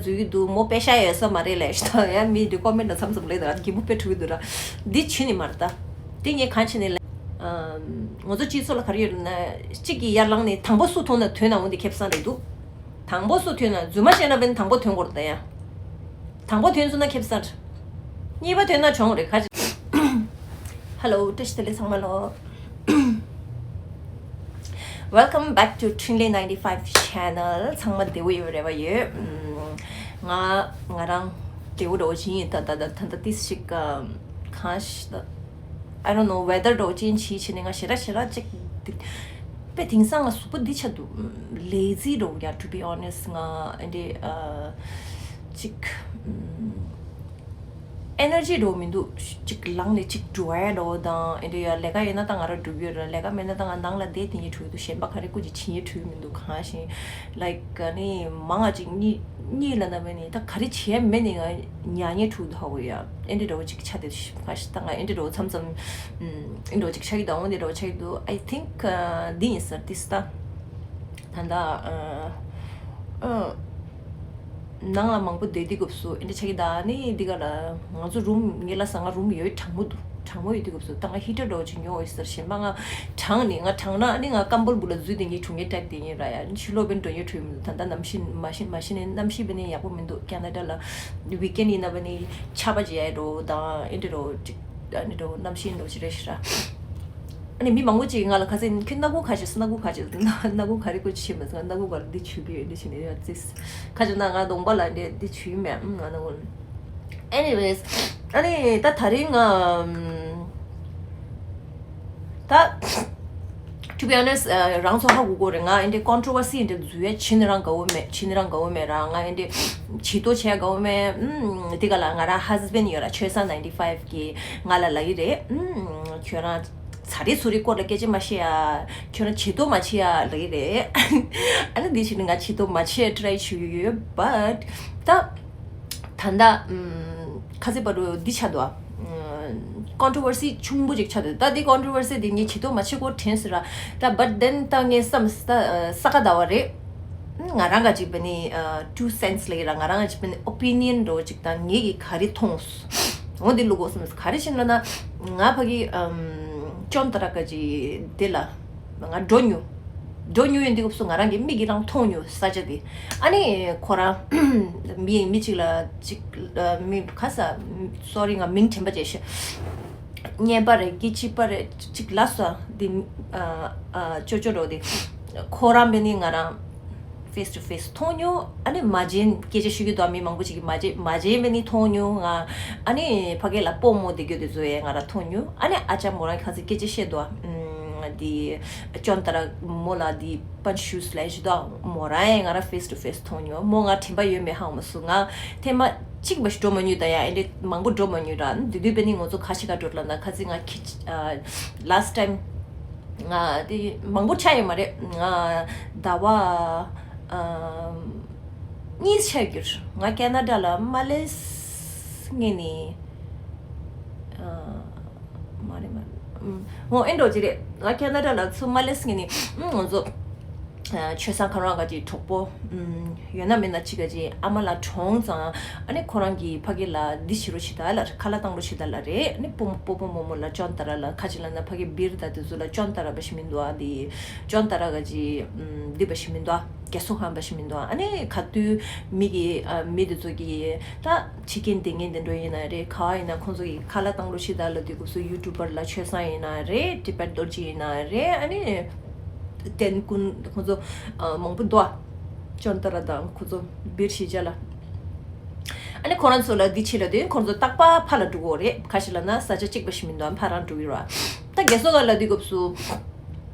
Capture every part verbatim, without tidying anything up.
འཛུལ་གྱི་འདུག་མོ་པེ་ཤ་ཡོད་ས་མ་རེད་ལས་ཤི་ད་ཡ་མི་འདི་ཀོ་མེན་ཊ་མཚམས་མཚམས་ལས་ད་ར་གི་མོ་པེ་འཁྲུག་གི་འདུག་ར། འདི་བྱེད་ནི་མ་རེད་ད། འདི་ངས་གང་བྱེད་ནི་ལས། ང་ཚོ་སྤྱི་ཚོགས་ལ་ག་རེ་ཡོད་ན་གཅིག་གིས་ཡར་ལངས་ནས་དང་པོ་སུ་ཐོན་ན་ཐོན་ན་འོང་དེ་ཁེ་བཟང་རེད་འདུག་དང་པོ་སུ་ཐོན་ན་རྫུན་མ་བཤད་ན་བན་དང་པོ་ཐོན་དགོས་རེད་ད་ཡ། དང་པོ་ཐོན་སོང་ན་ཁེ་བཟང་རེད། གཉིས་པ་ཐོན་ན་གྱོང་རེད་ཁ་ཅིག Hello བཀྲ་ཤིས་བདེ་ལེགས་ཚང་མ་ལོ། Welcome back to Trinley ninety five channel. ཚང་མ་བདེ་པོ་ཡོད་རེད་པ་ཡོད། ང་ང་རང་བདེ་པོ་འདྲ་བོ་ཅིག་ཡིན། ད་ད་ད་ད་ད་ཏིས་ཞིག་གང་ཞིག་ད། I don't know weather འདྲ་བོ་ཅིག་ཡིན་ཕྱིན་ནས་ང་ཞེ་དྲག་ཞེ་དྲག་ཅིག་དཔེ་དེང་སང་ང་གཟུགས་པོ་འདི་ཆགས་འདུག lazy འདྲ་བོ་ཡ། To be honest ང་འདི་ཅིག་ཨེ་ནར་ཇི་འགྲོ་མི་འདུག་གཅིག་ལངས་ནས་གཅིག་འགྲོ་ཡ་འགྲོ་དང་ཨེ་འདྲ་ཡ། ལས་ཀ་ཡོད་ན་ད་ང་རང་འགྲོ་གི་ཡོད་ར། ལས་ཀ་མེད་ན་ད་ང་ནང་ལ་བསྡད་དེ་ཉིད་འགྲོ་གི་འདུག་གཞན་པ་ག་རེ་སྐུ་མཁྱེན་བྱེད་ཉིད་འགྲོ་གི་མི་འདུག་གང་ཞིག like ཨ་ནི་མང་ང་གཅིག་གཉིས་གཉིས་ལ་ན་མེད་ནི་ད་ག་རེ་བྱས་མེད་ནི་ང་ཉ་ཉེ་འགྲོ་གི་འདུག་ཧ་གོ་ཡ། ཨེ་འདྲ་འགྲོ་གཅིག་ཆ་དེ་གང་ཞིག་ད་ང་ཨེ་འདྲ་འགྲོ་མཚམས་མཚམས་ཨེ་འགྲོ་གཅིག་ཆ་གི་དང་འོ་འདི་འགྲོ་ཆ་གི་འདུག I think འདི་ཡིན་ས་ཏིས་ད། ད་ལྟ་ཨ་ཨ་ནང་ལ་མང་པོ་བསྡད་དུས་སྐབས་སུ་ཨེ་འདྲ་ཆགས་ཀྱི་གདའ་ནི་འདི་ག་ལ་ང་ཚོ་རུམ་ངེད་ལ་ཟ་ང་རུམ་ཡོད་གྲང་མོ་འདུག་གྲང་མོ་ཡོད་དུས་སྐབས་སུ་ད་ང་ཧི་ཊར་འདྲ་བོ་ཅིག་ཉོ་འོས་ཟེར་གཞན་པ་ང་གྲང་ནི་ང་གྲང་ན་ནི་ང་ཀམ་བུལ་སྦུག་ལ་འཛུལ་དེ་ངའི་གྲུ་ངའི་སྟེགས་དེ་ཡིན་ར་ཡ། ཕྱི་ལོགས་པའི་འགྲོ་ཡོད་གྲུ་ཡིན་ད་ལྟ་གནམ་གཤིས་མ་གཞི་མ་གཞི་ནས་གནམ་གཤིས་བས་ནི་ཡག་པོ་མི་འདུག་ཁེ་ན་ཌ་ལ་ཝིག་ཨེན་ཌ་ཡིན་ན་བས་ནི་ཆར་པ་བརྗེ་ཡ་འགྲོ་དང་ཨེ་འདྲ་འགྲོ་ཅིག་ཨེ་འདྲ་འགྲོ་གནམ་གཤིས་འགྲོ་ཅིག་རེད་ཤི་ར། ཨ་ནི་མི་མང་པོ་ཅིག་ང་ལ་ཁ་སང་ཁྱོད་སྣ་ཁུག་ག་བྱེད་སྣ་ཁུག་ག་བྱེད་སྣ་ཁུག་ག་རེ་ཁུག་བྱེད་མ་སོང་། སྣ་ཁུག་ག་རེ་འདི་བྱུས་པའི་འདི་བྱེད་ནས་ཡ་ཙིས་ཁ་བྱེད་ན་ང་གདོང་པ་ལ་འདི་འདི་བྱུས་མེད་ང་སྣ་ཁུག Anyways ཨ་ནི་ད་ད་རིང་ང་ད་to be honest རང་ཚོ་ཧ་གོ་གོ་རེད། ང་ཨེ་འདྲའི་controversy ཨེ་འདྲའི་འཛུལ་ཡ་ཕྱི་ནས་རང་དགའ་བོ་མེད། ཕྱི་ནས་རང་དགའ་བོ་མེད་ར། ང་ཨེ་འདྲའི་བྱེད་དོ་བྱས་དགའ་བོ་མེད། ཨུམ་དེ་ག་ལ་ང་རང་husband ཡོད་ར་ཆོས་བཟང་ninety five གི་ང་ལ་ལབ་ཀྱི་རེད། ཨུམ་ཁྱོད་རང་ཚ་རེ་ཚུ་རེ་སྐོར་ལ་སྐད་ཆ་མ་བཤད་ཡ། ཁྱོད་རང་བྱེད་དོ་མ་བྱེད་ཡ་ལབ་ཀྱི་རེད། ཨ་ནི་འདི་ཕྱིན་ནས་ང་བྱེད་དོ་མ་བྱེད་try བྱེད་ཀྱི་ཡོད། But ད་ད་ལྟ་ཁ་ཚིག་བར་དུ་འདི་ཆགས་འདུག controversy ཆུང་པོ་ཅིག་ཆགས་འདུག་ད་འདི་controversy འདི་ངས་བྱེད་དོ་མ་བྱེད་སྐོར་དྲན་ཟེར་ར། ད་but then ད་ངས་བསམ་ས་ས་ག་ཟླ་བ་རེད། ང་རང་ག་ཅིག་བ་ནི་two cents ལ་ཡི་ར། ང་རང་ག་ཅིག་བ་ནི་opinion འགྲོ་ཅིག་དང་ངེད་ཀྱི་ག་རེ་མཐོང་འོ་འདི་ལུག་གོ་སོང་ག་རེ་བྱིན་ལ་ན་ང་ཕ་གི་ཅོན་ཏ་ར་ག་ཅིག་དེ་ལ་ང་འགྲོ་མྱོང་། འགྲོ་མྱོང་ཡིན་དུས་སྐབས་སུ་ང་རང་གི་མིག་གིས་རང་མཐོང་མྱོང་ས་ཆ་དེ། ཨ་ནི་ཁོ་རང་མི་མི་གཅིག་ལ་གཅིག་མི་ཁ་ས་sorry ང་མིང་དྲན་པ་བརྗེད་ཤག་བརྙན་པ་རེད་སྐད་ཅིག་པ་རེད་གཅིག་ལ་སོ་དེ་ཅོ་ཅོ་འགྲོ་དེ་ཁོ་རང་བས་ནི་ང་རང་face to face མཐོང་མྱོང་། ཨ་ནི་མ་བྱན་སྐད་ཆ་ཤོད་ཀྱི་འདུག་མི་མང་པོ་ཅིག་གིས་མ་བྱན་མ་བྱན་བས་ནི་མཐོང་མྱོང་ང་། ཨ་ནི་ཕ་གི་ལ་སྤོ་མོ་དེ་གྱོད་དེ་བཟོ་ཡས་ང་རང་མཐོང་མྱོང་། ཨ་ནི་ཨ་ཅག་མོ་རང་ཁ་ཚིག་སྐད་ཆ་བཤད་འདུག་ཨ། དེ་ཅོན་ཏ་ར་མོ་ལ་དེ་པན་ཤུས་ལས་ཞུ་དུ་མོ་རང་ཡང་ང་རང་face to face མཐོང་མྱོང་། མོ་ང་དྲན་པ་ཡོད་མེད་ཧ་གོ་མ་སོང་། ང་ཐེངས་མ་གཅིག་མ་ཞིག་འགྲོ་མ་མྱོང་། ད་ཡང་ཨེ་འདྲ་མང་པོ་འགྲོ་མ་མྱོང་ར། དེ་དུས་བས་ནི་ང་ཚོ་ཁ་ཤས་ཀ་འགྲོ་ལ་ན་ཁ་ཚིག་ང་ཁི་last time ང་དེ་མང་པོ་ཆགས་ཡོད་མ་རེད། ང་ཟླ་བ་གཉིས་ཆགས་ཡོད། ང་ཁེ་ན་ཌ་ལ་མ་ལེས་ངེ་ནི། མ་རེད་མ་རེད། ཨོ་ཨེ་འགྲོ་ཅི་རེད། ང་ཁེ་ན་ཌ་ལ་ཚུར་མ་ལེས་ངེ་ནི་ང་ཚོ་ཆོས་བཟང་ཁ་རང་ག་ཅིག་གྲོགས་པོ་ཡོད་ན་མེད་ན་ཅིག་ག་ཅིག་ཨ་མ་ལ་གྲོངས་ཙང་ཨ་ནི་ཁོ་རང་གི་ཕ་གི་ལ་འདི་བྱེད་རོགས་བྱེད་ད་ལ་ཁ་ལག་བཏང་རོགས་བྱེད་ད་ལ་རེད། ཨ་ནི་སྤོ་སྤོ་སྤོ་མོ་མོ་ལ་ཅོན་ཏ་ར་ལ་ཁ་ཅིག་ལ་ན་ཕ་གི་བིར་ད་དེ་ཚོ་ལ་ཅོན་ཏ་ར་པ་ཞིག་མི་འདུག་ཨ། འདི་ཅོན་ཏ་ར་ག་ཅིག་འདི་པ་ཞིག་མི་འདུག་ཨ། རྒྱ་སོ་ཧམ་པ་ཞིག་མི་འདུག་ཨ་ནི་ག་དུས་མི་གི་ཨ་མི་དེ་ཚོ་གི་ད་ཁྲི་རྒན་དེ་ངན་དེ་འགྲོ་ཡིན་ན་རེད། ག་ཡིན་ན་ཁོང་ཚོ་གི་ཁ་ལག་བཏང་རོགས་ཤི་ད་ལ་དུས་སྐབས་སུ་ཡུ་ཊུབ་པར་ལ་ཆོས་བཟང་ཡིན་ན་རེད། ཏི་པད་རྡོ་རྗེ་ཡིན་ན་རེད། ཨ་ནི་ཏན་ཀུན་ཁོང་ཚོ་ཨ་མང་པོ་འདུག་ཨ། ཅོན་ཏ་ར་དང་ཁོང་ཚོ་བིར་ཤི་ཇ་ལ་ཨ་ནི་ཁོ་རང་ཚོ་ལ་འདི་ཆེ་ལ་དུས་ཁོང་ཚོ་རྟག་པ་ཕ་ལ་འགྲོ་གོ་རེད། ཁ་ཤི་ལ་ན་ས་ཆ་གཅིག་པ་ཞིག་མི་འདུག་ཨ་ཕ་རང་འགྲོ་གི་ར། ད་རྒྱ་སོ་ག་ལ་དུས་སྐབས་སུ།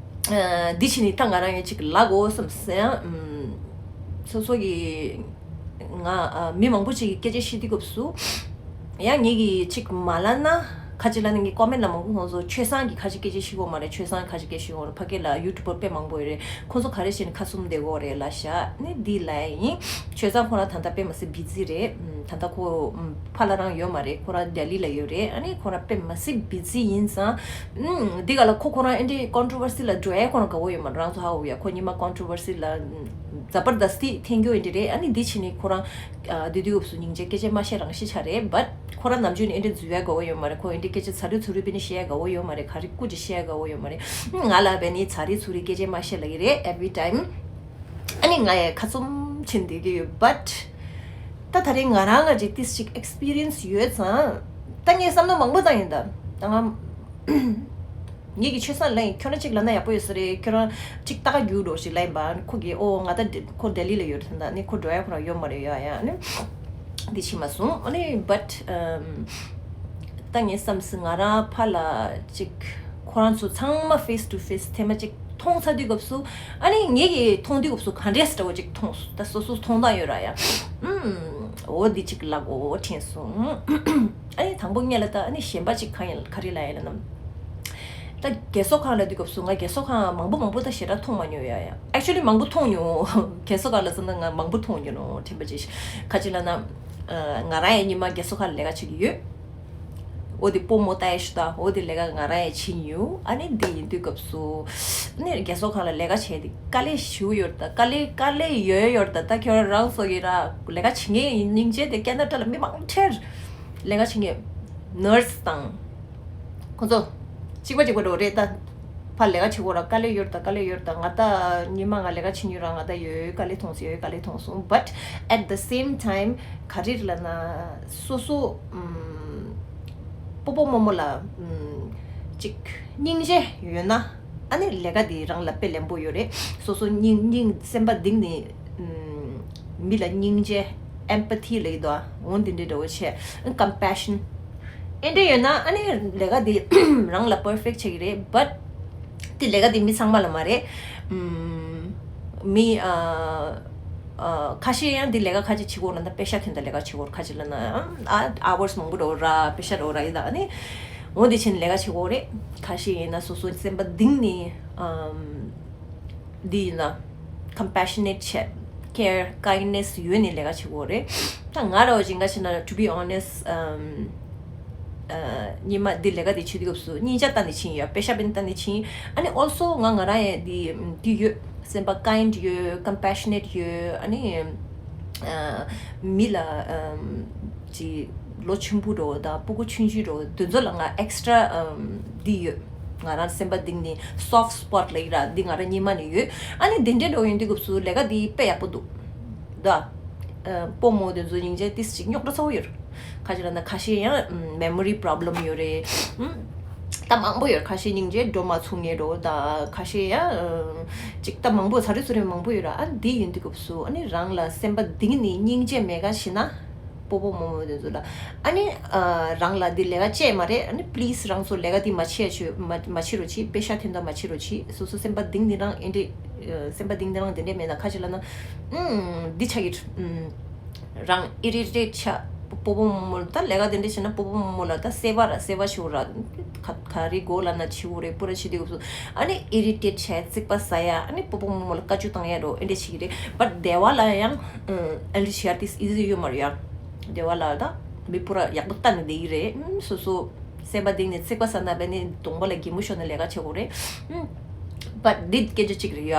འདི་ཕྱི་ནི་ད་ང་རང་ཡང་ཅིག་ལབ་དགོས་བསམ་སོང་། སོ་སོ་གི་ང་མི་མང་པོ་ཅིག་གི་སྐད་ཆ་བཤད་དུས་སྐབས་སུ་ཡང་ངེད་ཀྱིས་ཅིག་མ་ལབ་ན་ཁ་ཅིག་ལབ་ན་ངའི་ཀོ་མེན་ལ་མང་པོ་ཁོང་ཚོ་ཆོས་བཟང་གི་ཁ་ཅིག་སྐད་ཆ་བཤད་གོ་མ་རེད། ཆོས་བཟང་ཁ་ཅིག་སྐད་བཤད་གོ་རེད། ཕ་གི་ལ་ཡུ་ཊུབ་པར་དཔེ་མང་པོ་ཡོད་རེད། ཁོང་ཚོ་ག་རེ་བཤད་ནས་ཁ་བཙུམ་བསྡད་གོ་རེད་ལབ་ཤག་ནི་འདི་ལབ་ཡིན། ཆོས་བཟང་ཁོ་རང་ད་ལྟ་དཔེ་མ་སྲིད་བི་ཛི་རེད། ད་ལྟ་ཁོ་ཕ་ལ་རང་ཡོད་མ་རེད། ཁོ་རང་ལྡི་ལི་ལ་ཡོད་རེད། ཨ་ནི་ཁོ་རང་དཔེ་མ་སྲིད་བི་ཛི་ཡིན་ཙང་། ཨུམ། འདི་ག་ལ་ཁོ་ཁོ་རང་ཨེ་འདྲའི་ཀོན་ཊོ་ཝར་སི་ལ་འགྲོ་ཡ་ཁོ་རང་དགའ་བོ་ཡོད་མ་རེད། རང་ཚོ་ཧ་གོ་ཡ་ཁོ་ཉི་མ་ཀོན་ཊོ་ཝར་སི་ལ་ཨུམ། ཛ་བར་དསྟི་འཐེན་རྒྱུ་ཨེ་འདྲ་རེད། ཨ་ནི་འདི་བྱས་ནས་ཁོ་རང་ཨ་དེ་དུས་སྐབས་སུ་སྙིང་རྗེ་སྐད་ཆ་མ་བཤད་རང་ཤི་ཆ་རེད། བཊ་ཁོ་རང་ནམ་རྒྱུན་ནས་ཨེ་འདྲ་འཛུལ་ཡ་དགའ་བོ་ཡོད་མ་རེད། ཁོ་ཨེ་འདྲ་སྐད་ཆ་ཚ་རུ་ཚུ་རུ་པི་ནི་བཤད་ཡ་དགའ་བོ་ཡོད་མ་རེད། ག་རེ་སྐུ་ཅི་བཤད་ཡ་དགའ་བོ་ཡོད་མ་རེད། ང་ལ་བས་ནི་ཚ་རུ་ཚུ་རུ་སྐད་ཆ་མ་བཤད་ལ་གི་རེད་every time། ཨ་ནི་ང་ཡ་ཁ་ཚུམ་ཕྱིན་བསྡད་ཀྱི་ཡོད། བཊ་ད་ད་རེས་ང་རང་ང་ཅིག་ཏིས་ཅིག་ཨེགས་པི་རི་ཡན་སི་ཡོད་ཙང་ད་ངས་བསམ་བློ་མང་པོ་བཏང་ཡིན། ད་ད་ང་ངེད་ཀྱི་ཆོས་སང་ལ་ཡིན། ཁྱོད་རང་གཅིག་ལབ་ན་ཡག་པོ་ཡོད་ས་རེད། ཁྱོད་རང་གཅིག་ལྟ་ག་རྒྱུགས་འགྲོ་ཞིག་ལབ་ཡིན་པ། ཁོ་གིས་ཨོ་ང་ད་ཁོ་ལྡི་ལི་ལ་ཡོད་རེད། ད་ནི་ཁོ་འགྲོ་ཡ་ཁོ་རང་ཡོད་མ་རེད། ཡ་ཡ་ནི་འདི་ཕྱིན་མ་སོང་། ཨ་ནི་བཊ་ད་ངས་བསམ་སྲིད། ང་རང་ཕར་ལ་གཅིག་ཁོ་རང་ཚོ་ཚང་མ་face to face ཐེངས་མ་གཅིག་མཐོང་ཚར་དུས་སྐབས་སུ། ཨ་ནི་ངེད་ཀྱིས་མཐོང་དུས་སྐབས་སུ་ག་འདྲས་འདྲ་བོ་ཅིག་མཐོང་སོང་། ད་སོ་སོ་མཐོང་སྟངས་ཡོད་ར་ཡ། ཨུམ། འོ་འདི་ཅིག་ལབ་དགོས་དྲན་སོང་། ཨ་ནི་དང་པོ་ཉིད་ལ་ད་ཨ་ནི་གཞན་པ་ཅིག་གང་ཡིན་ག་རེ་ལབ་ཡ་ལབ་ན། ད་རྒས་གསོ་ཁང་ལ་དུས་སྐབས་སུ་ང་རྒས་གསོ་ཁང་མང་པོ་མང་པོ་ད་ཞེ་དྲག་མཐོང་མ་མྱོང་ཡ་ཡ། Actually མང་པོ་མཐོང་མྱོང་། རྒས་གསོ་ཁང་ལ་ཟེར་ན་ང་མང་པོ་མཐོང་མྱོང་ནོ་དྲན་པ་ཅིག་ག་ཅི་ལབ་ན། ང་རང་ཡང་ཉི་མ་རྒས་གསོ་ཁང་ལ་ལས་ཀ་བྱེད་ཀྱི་ཡོད། འོ་དེ་སྤོ་རྨོ་ལྟ་ཡ་ཞུ་ད། འོ་དེ་ལས་ཀ་ང་རང་ཡང་བྱེད་མྱོང་། ཨ་ནི་འདི་ཡིན་དུས་སྐབས་སུ་ཨ་ནི་རྒས་གསོ་ཁང་ལ་ལས་ཀ་བྱས་ཏེ་དཀའ་ལས་ཞེ་པོ་ཡོད་རེད། ད་དཀའ་ལས་དཀའ་ལས་ཡོད་ཡོད་རེད། ད་ད་ཁྱོད་རང་ཚོ་གི་ར་ལས་ཀ་བྱེད་མཁན་ཡིན་སྙིང་རྗེ་དེ་ཀེ་ན་ཌ་ལ་མི་མང་ཆེར་ལས་ཀ་བྱེད་མཁན་ནར་སི་དང་ཁོ་ཚོ་གཅིག་པ་གཅིག་པ་འགྲོ་རེད་ད། ཕར་ལས་ཀ་བྱེད་དགོས་ར་དཀའ་ལས་ཡོད་རེད། ད་དཀའ་ལས་ཡོད་རེད། ད་ང་ད་ཉི་མ་ང་ལས་ཀ་བྱེད་མྱོང་ར་ང་ད་ཡོད་དཀའ་ལས་མཐོང་སོང་། ཡོད་དཀའ་ལས་མཐོང་སོང་། But at the same time ག་རེ་རེད་ལབ་ན། སོ་སོ་ཨམ། སྤོ་བོ་རྨོ་མོ་ལ་ཨམ། ཅིག་སྙིང་རྗེ་ཡོད་ན་ཨ་ནི་ལས་ཀ་འདི་རང་ལ་དཔེ་ལེན་པོ་ཡོད་རེད། སོ་སོ་སྙིང་སྙིང་སེམས་པ་གཏིང་ནས་ཨམ། མི་ལ་སྙིང་རྗེ་ཨེམ་པ་ཐི་ལབ་ཀྱི་འདུག་ཨ། འོ་འདི་འདྲའི་འདྲ་བོ་བྱས། ཨ་ནི་ཀམ་པེ་ཤན་ཨེ་འདྲ་ཡོད་ན་ཨ་ནི་ལས་ཀ་འདི་རང་ལ་པར་ཕེག་ཆགས་ཀྱི་རེད། བཊ་འདི་ལས་ཀ་འདི་མི་ཚང་མ་ལ་མ་རེད། ཨམ། མི་ཨ། ཨ། ཁ་ཤས་ཡང་འདི་ལས་ཀ་ཁ་ཅིག་བྱེད་དགོས་ན་ད་པེ་ཤ་འཐེན་ད་ལས་ཀ་བྱེད་དགོས། ཁ་ཅིག་ལབ་ན་ཨ་ཨ་ཝར་སི་མང་པོ་འགྲོ་ར་པེ་ཤ་འགྲོ་ར་ཡིན་ད། ཨ་ནི་འོ་འདི་ཕྱིན་ལས་ཀ་བྱེད་དགོས་རེད། ཁ་ཤས་ཡིན་ན་སོ་སོ་སེམས་པ་གཏིང་ནས་ཨམ། འདི་ཡིན་ན་ཀམ་པེ་ཤ་ནེཊ་བྱས། ཀེར་ཀའིན་ནེ་སི་ཡོད་ནས་ལས་ཀ་བྱེད་དགོས་རེད། ད་ང་ར་བ་ཅིག་ང་བྱས་ན་to be honest ཨམ། ཉི་མ་འདི་ལས་ཀ་འདི་བྱེད་དུས་སྐབས་སུ་སྙིང་རྗེ་བཏང་ནས་ཕྱིན་ཡོད། པེ་ཤ་བན་བཏང་ནས་ཕྱིན། ཨ་ནི་ཨོལ་སོ་ང་ང་རང་ཡང་འདི་འདི་ཡོད། སེམས་པ་ཀའིན་ཌི་ཡོད། ཀམ་པེ་ཤ་ནེཊ་ཡོད། ཨ་ནི་ཨ། མི་ལ་ཨམ། ཅི་ལོ་ཆེན་པོ་འགྲོ་དང་སྤུ་གུ་ཆུང་ཆུང་འགྲོ་དེ་ཚོ་ལ་ང་ཨེག་སི་ཊ་ར་ཨམ། འདི་ཡོད། ང་རང་སེམས་པ་གཏིང་ནས་སོཕ་སི་པོཊ་ལབ་ཀྱི་ར་འདི་ང་རང་སྙིང་མ་ནས་ཡོད། ཨ་ནི་འདི་འདྲའི་འགྲོ་ཡོང་དུས་སྐབས་སུ་ལས་ཀ་འདི་དཔེ་ཡག་པོ་འདུག་ད་སྤོ་རྨོ་དེ་ཚོ་སྙིང་རྗེ་ཏིས་ཅིག་རྙོག་དྲ་ཚ་བོ་ཡོད། ཁ་ཤས་ལབ་ན་ཁ་ཤས་ཡང་མེ་མོ་རི་པོ་རོབ་ལེམ་ཡོད་རེད། ད་མང་པོ་ཡོད། ཁ་ཤས་སྙིང་རྗེ་འགྲོ་མ་ཚུགས་ངེས་འགྲོ། ད་ཁ་ཤས་ཡང་ཅིག་ད་མང་པོ་ཚ་རེ་ཚུ་རེ་མང་པོ་ཡོད་ར། ཨ་འདི་ཡིན་དུས་སྐབས་སུ་ཨ་ནི་རང་ལ་སེམས་པ་གཏིང་ནས་སྙིང་རྗེ་མེད་ག་ཞེ་ན། སྤོ་བོ་རྨོ་མོ་དེ་ཚོ་ལ་ཨ་ནི་ཨ། རང་ལ་འདི་ལས་ཀ་བྱས་མ་རེད། ཨ་ནི་པི་ལི་སི་རང་ཚོ་ལས་ཀ་འདི་མ་བྱེད་བྱོས། མ་མ་བྱེད་རོགས་གྱིས། པེ་ཤ་འཐེན་ད་མ་བྱེད་རོགས་གྱིས། སོ་སོ་སེམས་པ་གཏིང་ནས་རང་ཨེ་འདྲས་ཨ། སེམས་པ་གཏིང་ནས་རང་དེ་འདྲས་མེད་ན་ཁ་ཅིག་ལབ་ན་ཨུམ། འདི་ཆགས་ཀྱི་ཨུམ། རང་ཨི་རི་ཊེཊ་ཆགས། སྤོ་བོ་རྨོ་མོ་ལ་ད་ལས་ཀ་དེ་འདྲས་བྱས་ན་སྤོ་བོ་རྨོ་མོ་ལ་ད་སེ་བ་ར་སེ་བ་ཞུ་ར། ག་ག་རེ་དགོས་ལབ་ན་བྱེད་དགོས་རེད། པུ་ར་བྱེད་དུས་སྐབས་སུ་ཨ་ནི་ཨི་རི་ཊེཊ་བྱས། རྩིག་པ་ཟ་ཡ། ཨ་ནི་སྤོ་བོ་རྨོ་མོ་ལ་བཀའ་བཀྱོན་བཏང་ཡ་འགྲོ་ཨེ་འདྲས་བྱེད་ཀྱི་རེད། བཊ་བདེ་བ་ལ་ཡང་ཨ་ཨེ་འདྲས་བྱེད་ཡ་ཏིས་ཨི་ཛི་ཡོད་མ་རེད་ཡ། བདེ་བ་ལ་ད་མི་སྤུ་ར་ཡག་པོ་ལྟ་ནས་བསྡད་ཀྱི་རེད། ཨུམ། སོ་སོ་སེམས་པ་གཏིང་ནས་རྩིག་པ་ཟ་ན་བས་ནི་གདོང་པ་ལ་གད་མོ་ཤོར་ནས་ལས་ཀ་བྱེད་དགོས་རེད། ཨུམ། བཊ་འདི་སྐད་ཆ་གཅིག་རེད་ཡ།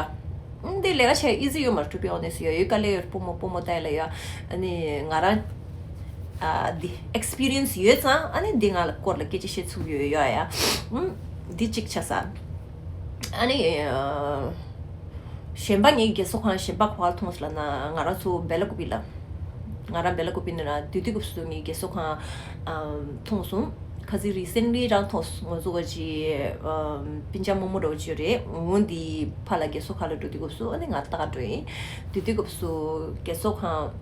ཨུམ། འདི་ལས་ཀ་བྱེད་ཨི་ཛི་ཡོད་མ་རེད། to be honest ཡ། ཡོད་དཀའ་ལས་ཡོད། སྤོ་རྨོ་སྤོ་རྨོ་ལྟ་ཡ་ལ་ཡ། ཨ་ནི་ང་རང་ཨ། འདི་ཨེག་སི་པི་རི་ཡན་སི་ཡོད་ཙང་ཨ་ནི་འདི་ང་ལ་སྐོར་ལ་སྐད་ཆ་བཤད་ཚུགས་ཡོད་ཡ་ཡ། ཨུམ། འདི་གཅིག་ཆགས་ས། ཨ་ནི་ཨ། གཞན་པ་ངའི་རྒས་གསོ་ཁང་གཞན་པ་ག་པར་མཐོང་སོང་ལབ་ན་ང་རང་ཚོ་སྦེ་ལ་ཀུ་པི་ལ། ང་རང་སྦེ་ལ་ཀུ་པི་ནས་ར་དེ་དུས་སྐབས་སུ་ངའི་རྒས་གསོ་ཁང་ཨམ། མཐོང་སོང་། ཁ་སང་རི་སེན་ལི་རང་མཐོང་སོང་། ང་ཚོ་ག་ཅི་ཨམ། སྤུན་ཀྱག་རྨོ་མོ་འདྲ་བོ་ཅིག་ཡོད་རེད། འོ་འདི་ཕར་ལ་རྒས་གསོ་ཁང་ལ་འགྲོ་དུས་སྐབས་སུ་ཨ་ནི་ང་ལྟ་ག་འགྲོ་ཡིན། དེ་དུས་སྐབས་སུ་རྒས་གསོ་ཁང་།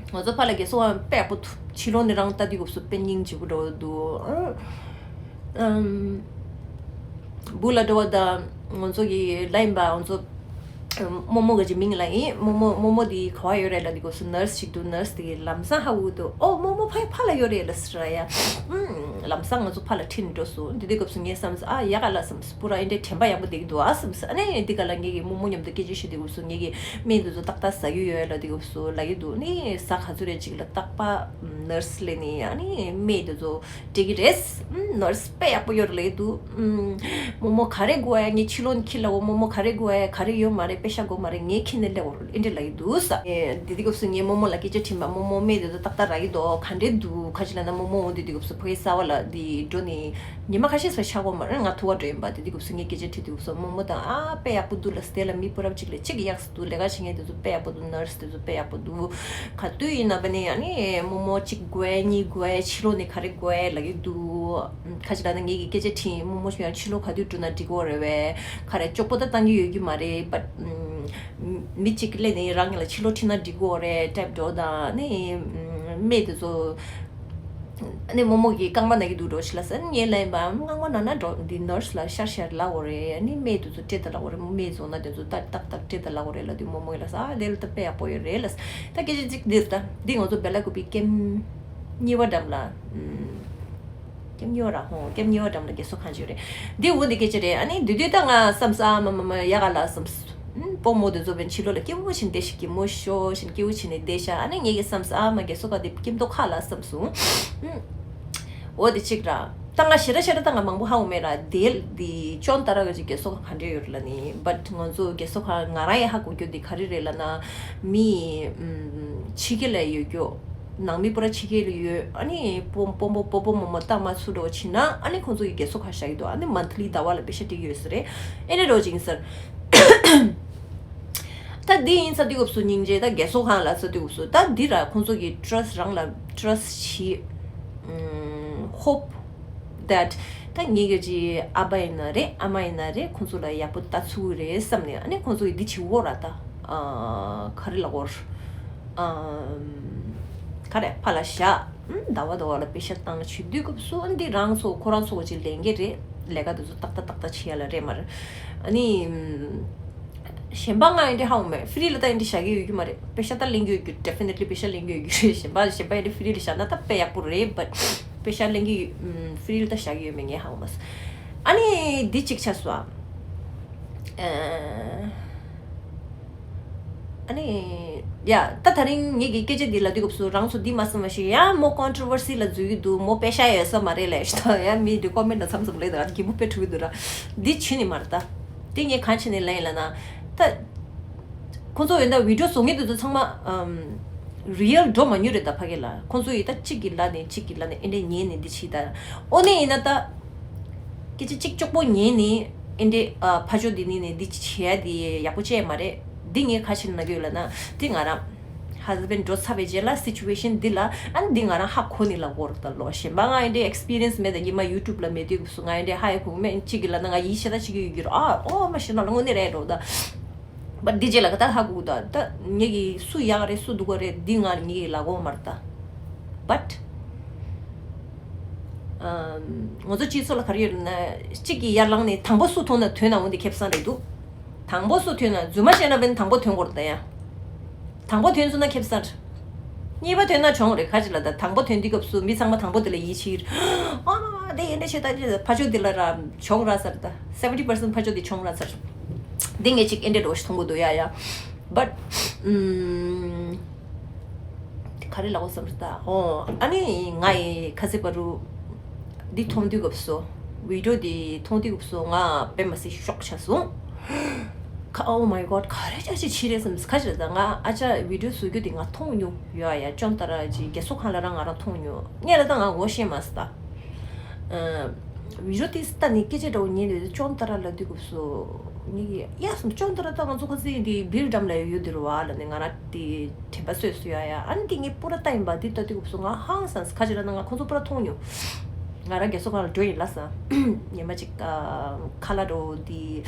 ང་ཚོ་ཕར་ལ་རྒས་གསོ་ཁང་དཔེ་ཡག་པོ་འདུག་ཕྱི་ལོགས་ནས་རང་ལྟ་དུས་སྐབས་སུ་དཔེ་སྙིང་རྗེ་པོ་འདྲ་བོ་འདུག་ཨ། ཨམ། སྦུག་ལ་འགྲོ་བ་དང་ང་ཚོ་གི་ལ་ཡིན་པ་ང་ཚོ་རྨོ་མོ་ག་ཅི་མིང་ལབ་ཡིན། རྨོ་མོ་རྨོ་མོ་དེ་ག་པར་ཡོད་རེད་ལབ་དུས་སྐབས་སུ་ནར་སི་ཞིག་འདུག་ནར་སི་དེ་གིས་ལམ་སང་ཧ་གོ་འདུག་ཨོ་རྨོ་མོ་ཕ་ཕར་ལ་ཡོད་རེད་ལབ་ཟེར་ཡ། ཨུམ། ལམ་སང་ང་ཚོ་ཕར་ལ་ཁྲིད་ནས་འགྲོ་སོང་། དེ་དུས་སྐབས་སུ་ངས་བསམ་སོང་། ཨ་ཡག་ག་ལ་བསམ་སོང་། སྤུ་ར་ཨེ་འདྲའི་དྲན་པ་ཡག་པོ་བསྡད་ཀྱི་འདུག་ཨ་བསམ་སོང་། ཨ་ནི་འདི་ག་ལ་ངེད་ཀྱི་རྨོ་མོ་མཉམ་དུ་སྐད་ཆ་བཤད་དུས་སྐབས་སུ་ངེད་ཀྱིས་སྨན་དེ་ཚོ་ཏག་ཏག་ཟ་རྒྱུ་ཡོད་ལབ་དུས་སྐབས་སུ་ལབ་ཀྱི་འདུག་ནི་གཟའ་ག་ཚོད་རེ་ཅིག་ལ་རྟག་པར་ནར་སི་སླེབས་ནས་ཨ་ནི་སྨན་དེ་ཚོ་སྤྲད་ཀྱི་རེད། ཨུམ། ནར་སི་དཔེ་ཡག་པོ་ཡོད་རེད་ལབ་ཀྱི་འདུག་ཨུམ། རྨོ་མོ་ག་རེ་དགོས་ཡ། ངས་ཕྱི་ལོགས་ནས་ཁྱེར་ལབ་འོ། རྨོ་མོ་ག་རེ་དགོས་ཡ། ག་རེ་ཡོད་མ་རེད། ཤ་དགོས་མ་རེད། ངས་ཁྱེར་ནས་སླེབས་འོ་རེད། ཨེ་འདྲས་ལབ་ཀྱི་འདུག་ས། ཨེ་དེ་དུས་སྐབས་སུ་ངས་རྨོ་མོ་ལ་སྐད་ཆ་དྲིས་པ། རྨོ་མོ་སྨན་དེ་ཚོ་ཏག་ཏག་རག་གི་འདུག་ག་འདྲས་འདུག་ཁ་ཅིག་ལབ་ན་རྨོ་མོ་འོ་དེ་དུས་སྐབས་སུ་ཕ་གི་གསར་པ་ལ་དེ་འགྲོ་ནས་ཉི་མ་ཁ་ཤས་ཙམ་ཤ་དགོས་མ་རེད། ང་ཐུག་པ་འགྲོ་ཡིན་པ། དེ་དུས་སྐབས་སུ་ངས་སྐད་ཆ་དྲིས་དུས་སྐབས་སུ་རྨོ་མོ་དང་ཨ་དཔེ་ཡག་པོ་འདུག་ལབ་ས། དེ་ལ་མི་སྤུ་རབ་ཅིག་ལ་ཅིག་ཡག་ས་འདུག་ལས་ཀ་བྱེད་མཁན་དེ་ཚོ་དཔེ་ཡག་པོ་འདུག་ནར་སི་དེ་ཚོ་དཔེ་ཡག་པོ་འདུག་ག་དུས་ཡིན་ན་བ་ནི་ཨ་ནི་རྨོ་མོ་གཅིག་དགོས་གཉིས་དགོས་ཕྱི་ལོགས་ནས་ག་རེ་དགོས་ལབ་ཀྱི་འདུག་ཁ་ཅིག་ལབ་ན་ངེད་ཀྱིས་སྐད་ཆ་དྲིས། རྨོ་མོ་ཡང་ཕྱི་ལོགས་ག་དུས་འགྲོ་ན་འགྲིག་གི་རེད་པས། ག་རེ་ཅོག་པོ་ད་བཏང་གི་ཡོད་ཀྱི་མ་རེད། བཊ་མི་གཅིག་སླེབས་ནས་རང་གི་ལ་ཕྱི་ལོགས་ཁྲིད་ན་འགྲིག་གི་རེད་ཊའིབ་འདྲ་བོ་དང་ནི་སྨན་དེ་ཚོ། ཨ་ནི་རྨོ་མོ་གིས་རྐང་པ་ན་གི་འདུག་འགྲོ་ཞིག་ལབ་ས། ངས་ལབ་ཡིན་པ། རྐང་པ་ན་ན་འགྲོ། འདི་ནར་སི་ལ་ཤར་ཤར་ལབ་དགོས་རེད། ཨ་ནི་སྨན་དེ་ཚོ་སྤྲད་དང་ལབ་དགོས་རེད། སྨན་བཟོ་ན་དེ་ཚོ་ཏག་ཏག་ཏག་སྤྲད་དང་ལབ་དགོས་རེད་ལབ་དུས་རྨོ་མོ་ཡིས་ལབ་ས། ཨ་དེ་ལ་ད་དཔེ་ཡག་པོ་ཡོད་རེད་ལབ་ས། ད་སྐད་ཆ་གཅིག་འདིར་ད་འདི་ང་ཚོ་བེ་ལ་ཀུ་པི་ཀེམ་གཉིས་པ་འགྲམ་ལ། ཀེམ་གཉིས་པ་ར་ཧོ། ཀེམ་གཉིས་པ་འགྲམ་ལ་རྒས་གསོ་ཁང་ཅིག་ཡོད་རེད། འདི་འོ་འདི་སྐད་ཆ་རེད། ཨ་ནི་དེ་དུས་ད་ང་བསམ་ས། ཨ་མ་མ་མ་ཡག་ག་ལ་བསམ་ས། ཨུམ། སྤོ་རྨོ་དེ་ཚོ་བན་ཕྱི་ལོགས་ལ་སྐྱིད་པོ་བྱས་ནས་བསྡད་ཤིག་སྐྱིད་མོ་ཤོར་བྱས་ནས་སྐྱིད་པོ་བྱས་ནས་བསྡད་ཤག་ཨ་ནི་ངེད་ཀྱིས་བསམ་ས། ཨ་མ་རྒས་གསོ་ཁང་དེ་སྐྱིད་མདོག་ཁ་ལ་བསམ་སོང་། ཨུམ། འོ་དེ་གཅིག་ར། ད་ང་ཞེ་དྲག་ཞེ་དྲག་ད་ང་མང་པོ་ཧ་གོ་མེད་ར། དེ་དེ་ཅོན་ཏ་ར་གི་རྒས་གསོ་ཁང་ག་འདྲས་ཡོད་རེད་ལབ་ནི། བཊ་ང་ཚོ་རྒས་གསོ་ཁང་ང་རང་ཡང་ཧ་གོ་རྒྱུ་དེ་ག་རེ་རེད་ལབ་ན། མི་ཕྱི་རྒྱལ་ལ་ཡོད་རྒྱུ། ནང་མི་པུ་ར་ཕྱི་རྒྱལ་ལ་ཡོད། ཨ་ནི་སྤོ་སྤོ་སྤོ་སྤོ་རྨོ་མོ་ལྟ་མ་ཚུགས་འགྲོ་བྱས་ན་ཨ་ནི་ཁོང་ཚོ་ཡི་རྒས་གསོ་ཁང་བཞག་གི་འདུག་ཨ་ནི་མན་ཐི་ལི་ཟླ་བ་ལ་པེ་ཤ་སྤྲད་ཀྱི་ཡོད་ས་རེད། ཨེ་འདྲས་འགྲོ་ཅིག་ཡིན་ས་རེད། ད་འདི་ཡིན་ས་དུས་སྐབས་སུ་སྙིང་རྗེ། ད་རྒས་གསོ་ཁང་ལ་ས་དུས་སྐབས་སུ་ད་འདི་ར་ཁོང་ཚོ་གི་ཊྲ་སི་རང་ལ་ཊྲ་སི་བྱེད། ཧོབ་དེཊ་ད་ངེད་ཀྱི་ཨ་ཕ་ཡིན་ན་རེད། ཨ་མ་ཡིན་ན་རེད། ཁོང་ཚོ་ལ་ཡག་པོ་ལྟ་ཚུགས་རེད་བསམ་ནས་ཨ་ནི་ཁོང་ཚོ་གི་འདི་བྱེད་འོ་ར། ད་ག་རེ་ལབ་དགོས་རེད། ག་རེ་ཕར་ལ་བཞག་ཟླ་བ་ཟླ་བ་ལ་པེ་ཤ་བཏང་བྱེད་དུས་སྐབས་སུ་ཨ་ནི་འདི་རང་ཚོ་ཁོ་རང་ཚོ་གི་ལས་འགན་རེད། ལས་ཀ་དེ་ཚོ་ཏག་ཏག་ཏག་ཏག་བྱེད་ཡ་ལ་རེད་མ་རེད། ཨ་ནི། གཞན་པ་ང་ཨེ་འདྲས་ཧ་གོ་མེད། ཧྥི་རི་ལ་ད་ཨེ་འདྲས་བཞག་གི་ཡོད་རྒྱུ་མ་རེད། པེ་ཤ་ད་ལེན་གྱི་ཡོད་རྒྱུ། ཌེ་ཕི་ནེ་ཊི་ལི་པེ་ཤ་ལེན་གྱི་ཡོད་རྒྱུ་རེད། གཞན་པ་གཞན་པ་ཨེ་འདྲས་ཧྥི་རི་ལ་བཞག་ན་ད་དཔེ་ཡག་པོ་རེད། བཊ་པེ་ཤ་ལེན་གྱི་ཡོད། ཧྥི་རི་ལ་ད་བཞག་གི་ཡོད་མེད་ངས་ཧ་གོ་མ་སོང་། ཨ་ནི་འདི་གཅིག་ཆགས་སོང་ཨ། ཨ་ནི། ཡ། ད་དེ་རིང་ངེད་ཀྱི་སྐད་ཆ་འདི་ལབ་དུས་སྐབས་སུ་རང་ཚོ་འདི་མ་བསམ་པ་ཞིག་ཡང་མོ་ཀོན་ཊྲོ་ཝར་སི་ལ་འཛུལ་གྱི་འདུག་མོ་པེ་ཤ་ཡོད་ས་མ་རེད་ལབ་ཞིག་དང་ཡང་མི་འདི་ཀོ་མེན་ཊི་ལ་མཚམས་མཚམས་ལབ་དང་གད་མོ་དཔེ་འཁྲུག་གི་འདུག་ར། འདི་བྱེད་ནི་མ་རེད་ད། དེ་ངས་གང་བྱས་ནས་ལབ་ཡིན་ལབ་ན། ད། ཁོང་ཚོ་ཡིན་ད་བི་ཌི་ཡོ་བཟོ་མཁན་དེ་ཚོ་ཚང་མ། ཨམ། རི་ཡལ་འགྲོ་མ་མྱོང་རེད་ད་ཕ་གི་ལ། ཁོང་ཚོ་ཡིན་ད་གཅིག་གིས་ལབ་ནས་གཅིག་གིས་ལབ་ནས་ཨེ་འདྲས་ཉན་ནས་འདི་བྱེད་ད། ཨོ་ནི་ཡིན་ན་ད། སྐད་ཆ་གཅིག་ཅོག་པོ་ཉན་ནས་ཨེ་འདྲས་ཨ་ཕ་ཇོ་འདི་ནི་ནས་འདི་བྱེད་ཡ་འདི་ཡག་པོ་བྱས་མ་རེད། འདི་ངས་ག་ཕྱིར་ན་གི་ཡོད་ལབ་ན་འདི་ང་རང་ཧ་སི་བྷེན་ཌི་འགྲོ་ཚར་བའི་རྗེས་ལ་སི་ཅུ་ཨེ་ཤན་འདི་ལ་ཨ་ནི་འདི་ང་རང་ཧ་གོ་ནི་ལ་གོ་ར་ད་ལོ། གཞན་པ་ང་ཨེ་འདྲས་ཨེག་སི་པི་རི་ཡན་སི་མེད། ད་ཉི་མ་ཡུ་ཊུབ་ལ་མེད་དུས་སུ་ང་ཨེ་འདྲས་ཧ་ཡ་གོ་མེད། གཅིག་གིས་ལབ་ན་ང་ཡིད་ཤ་ད་གཅིག་གིས་ཡོད་གི་ར། ཨ་ཨོ་མ་ཤི་ན་ལ་དངོས་གནས་རེད་འགྲོ་ད། བཊ་འདི་རྗེས་ལ་ག་ད་ཧ་གོ་ད། ད་ངེད་ཀྱི་སུ་ཡག་རེད་སུ་སྡུག་ག་རེད་འདི་ང་ངེད་ཀྱི་ལ་གོ་མ་རེད་ད། བཊ་ང་ཚོ་སྤྱི་ཚོགས་ལ་ག་རེ་ཡོད་ན་གཅིག་གིས་ཡར་ལངས་ནས་དང་པོ་སུ་ཐོན་ན་ཐོན་ན་འོན་ཏེ་ཁེ་བཟང་རེད་འདུག་དང་པོ་སུ་ཐོན་ན་རྫུན་མ་བཤད་ན་བན་དང་པོ་ཐོན་དགོས་རེད་ད་ཡ། དང་པོ་ཐོན་སོང་ན་ཁེ་བཟང་རེད། གཉིས་པ་ཐོན་ན་གྱོང་རེད། ཁ་ཅིག་ལ་ད་དང་པོ་ཐོན་དུས་སྐབས་སུ་མི་ཚང་མ་དང་པོ་དེ་ལ་ཡིད་ཆེས་རེད། ཨ་དེ་ཡིན་འདྲ་བྱེད་ད་ཕ་ཆོས་འདི་ལ་ར་གྱོང་རག་ས་རེད་ད། སེ་ཝན་ཊི་པར་སེན་ཊི་ཕ་ཆོས་འདི་གྱོང་རག་ས་རེད། འདི་ངས་ཅིག་ཨེ་འདྲས་འགྲོ་ཞིག་མཐོང་གི་འདུག་ཡ་ཡ། བཊ་ཨུམ། ག་རེ་ལབ་དགོས་བསམ་རེད་ད། ཨོ་ཨ་ནི་ང་ཡི་ཁ་སེ་པ་རུ་འདི་མཐོང་དུས་སྐབས་སུ་བི་ཌི་ཡོ་འདི་མཐོང་དུས་སྐབས་སུ་ང་དཔེ་མ་སྲིད་ཤོག་ཆགས་སོང་། ཁ་Oh my God ག་རེ་ཅག་ཅིག་བྱེད་རེད་བསམ། ཁ་ཅིག་ད་ང་ཨ་ཅག་བི་ཌི་ཡོ་བཟོ་རྒྱུ་དེ་ང་མཐོང་མྱོང་ཡོད་ཨ་ཡ། ཅོན་ཏ་ར་ཅིག་རྒས་གསོ་ཁང་ལ་རང་ང་རང་མཐོང་མྱོང་། ངས་ལ་ད་ང་ངོ་ཤེས་མ་སོང་ད། ཨ། བི་ཌི་ཡོ་དེ་ལྟ་ནས་སྐད་ཆ་འདྲ་བོ་ཉན་དུས་ཅོན་ཏ་ར་ལབ་དུས་སྐབས་སུ་ངེད་ཀྱིས་ཡ་སོང་ཅོན་ཏ་ར་ད་ང་ཚོ་ཁ་སང་དེ་བིལ་ཌམ་ལ་ཡོད་དེ་རུ་བ་ལ་ནས་ང་རང་དེ་དྲན་པ་གསོས་སོང་ཡ་ཡ། ཨ་ནི་དེ་ངས་པུ་ར་ལྟ་ཡིན་པ་དེ་ལྟ་དུས་སྐབས་སུ་ང་ཧང་སངས་ཁ་ཅིག་ལ་ན་ང་ཁོང་ཚོ་པུ་ར་མཐོང་མྱོང་། ང་རང་རྒས་གསོ་ཁང་ལ་འགྲོ་ཡིན་ལ་ས། ཉི་མ་གཅིག་ཁ་ལག་འདྲ་བོ་འདི་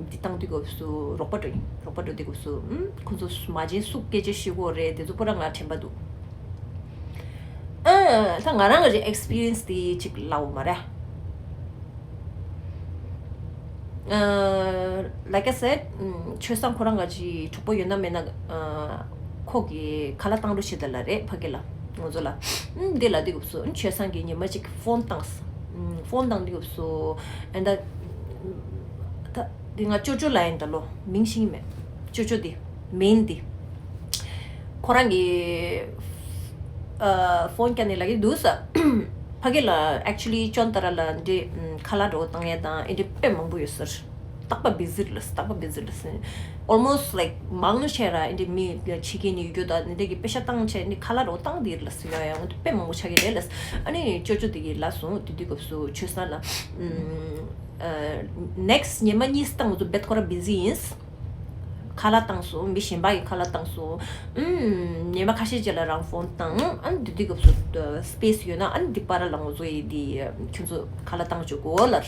འདི་བཏང་དུས་སྐབས་སུ་རོགས་པ་འགྲོ་ཡིན། རོགས་པ་འགྲོ་དུས་སྐབས་སུ་ཁོང་ཚོ་མ་བྱན་སུ་སྐད་ཆ་བཤད་ཀྱི་ཡོད་རེད་དེ་ཚོ་པུ་ར་ང་དྲན་པ་འདུག་ཨ། ད་ང་རང་གི་ཨེག་སི་པི་རི་ཡན་སི་དེ་ཅིག་ལབ་འོ་མ་རེད། ཨ། Like I said ཆོས་བཟང་ཁོ་རང་ག་ཅིག་གྲོགས་པོ་ཡོད་ན་མེད་ན། ཨ། ཁོ་གི་ཁ་ལག་བཏང་རོགས་བྱེད་ད་ལ་རེད་ཕ་གི་ལ་ང་ཚོ་ལ། ཨ། འདི་ལ་དུས་སྐབས་སུ་ཆོས་བཟང་གི་ཉི་མ་ཅིག་ཕོན་བཏང་། ཕོན་བཏང་དུས་སྐབས་སུ་ཨ་ད། ད་འདི་ང་ཅོ་ཅོ་ལ་ཡིན་ད་ལོ་མིང་ཤེས་ཀྱི་མེད། ཅོ་ཅོ་འདི། མེན་འདི། ཁོ་རང་གི་ཨ། ཕོན་བཀྱག་ནས་ལབ་ཀྱི་འདུག་ས། ཕ་གི་ལ་actually ཅོན་ཏ་ར་ལ་འདི་ཁ་ལག་འདྲ་བོ་བཏང་ཡས་དང་ཨེ་འདྲས་དཔེ་མང་པོ་ཡོད་ཟེར། རྟག་པ་བི་ཟི་རེད་ལ་རྟག་པ་བི་ཟི་རེད་ཟེར། almost like མང་ཆེ་ར་འདི་མི་ཕྱི་རྒྱལ་ནས་ཡོད་རྒྱུ་དང་འདི་གི་པེ་ཤ་བཏང་ཆེ་འདི་ཁ་ལག་རོ་བཏང་འདི་ལ་སུ་ཡ་ཡང་དཔེ་མང་པོ་ཆགས་ཀྱི་རེད་ལ། ཨ་ནི་ཅོ་ཅོ་དེ་གི་ལ་སོང་དེ་དུས་སྐབས་སུ་ཆོས་ས་ལ་next ཉི་མ་གཉིས་སྟེང་ང་ཚོ་རྦད་ཁོ་ར་busy ཡིན། ཁ་ལག་བཏང་སོང་། མི་གཞན་པ་གི་ཁ་ལག་བཏང་སོང་། ཨུམ། ཉི་མ་ཁ་ཤས་རྗེས་ལ་རང་ཕོན་བཏང་། ཨ་ནི་དེ་དུས་སྐབས་སུ་space ཡོད་ན་ཨ་ནི་འདི་པར་ལ་ང་ཚོ་ཡི་འདི་ཁྱོད་ཚོ་ཁ་ལག་བཏང་བཅུག་གོ་ལར་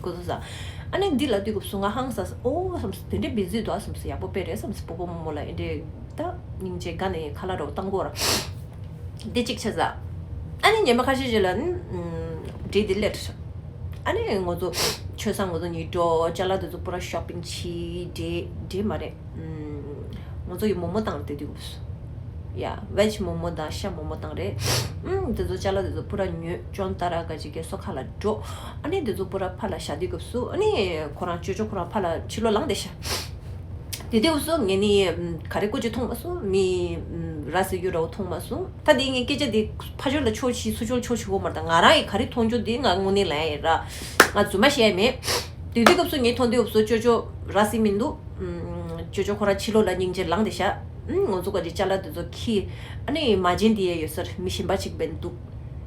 གོ་ཚོ་ས། ཨ་ནི་འདི་ལ་དུས་སྐབས་སུ་ང་ཧང་ས་ཨོ་བསམ་སོང་། དེ་འདྲའི་busy འདུག་ཨ་བསམ་སོང་། ཡག་པོ་དཔེ་རེད་བསམ་སོང་། སྤོ་བོ་རྨོ་མོ་ལ་ཨེ་འདྲའི་ད་སྙིང་རྗེ་དགའ་ནས་ཁ་ལག་རོགས་བཏང་གོ་ར། འདི་གཅིག་ཆ་ས། ཨ་ནི་ཉི་མ་ཁ་ཤས་རྗེས་ལ་ནི་འདྲེ་འདི་སླེབས། ཨ་ནི་ང་ཚོ་ཆོས་ས་ང་ཚོ་གཉིས་འགྲོ། ཅ་ལག་དེ་ཚོ་པུ་ར་shopping བྱས། འདྲེ་འདྲེ་མ་རེད། ང་ཚོ་ཡི་མོག་མོག་བཏང་དེ་དུས་སྐབས་སུ། ཡ་veg མོག་མོག་དང་ཤ་མོག་མོག་བཏང་རེད། ཨུམ། དེ་ཚོ་ཅ་ལག་དེ་ཚོ་པུ་ར་ཉོས། ཅོན་ཏ་ར་ག་ཅིག་གི་སོ་ཁ་ལ་འགྲོ། ཨ་ནི་དེ་ཚོ་པུ་ར་ཕར་ལ་བཞག་དུས་སྐབས་སུ་ཨ་ནི་ཁོ་རང་ཅོ་ཅོ་ཁོ་རང་ཕར་ལ་ཕྱི་ལོགས་ལངས་བསྡད་ཤག་དེ་དུས་སྐབས་སུ་ངས་ནི་ག་རེ་སྐུ་མཁྱེན་མཐོང་མ་སོང་། མི་ར་ཟེར་རྒྱུ་འདྲ་བོ་མཐོང་མ་སོང་། ད་དེ་ངས་སྐད་ཆ་དེ་ཕ་ཆོས་ལ་ཆོས་བྱེད་ཚུར་ཆོས་ལ་ཆོས་བྱེད་དགོས་མ་རེད། ད་ང་རང་ཡི་ག་རེ་མཐོང་རྒྱུ་དེ་ང་དངོས་གནས་ལ་ཡ་ར་ང་རྫུན་མ་བཤད་ཡ་མེད། དེ་དུས་སྐབས་སུ་ངས་མཐོང་དུས་སྐབས་སུ་ཅོ་ཅོ་ར་ཟེར་མི་འདུག་ཅོ་ཅོ་ཁོ་རང་ཕྱི་ལོགས་ལ་སྙིང་རྗེ་ལངས་བསྡད་ཤག་ང་ཚོ་ག་ཅིག་ཅ་ལག་དེ་ཚོ་ཁྱེར། ཨ་ནི་མ་བྱན་དེ་ཡ་ཡོད་སར་མི་གཞན་པ་ཅིག་བན་འདུག་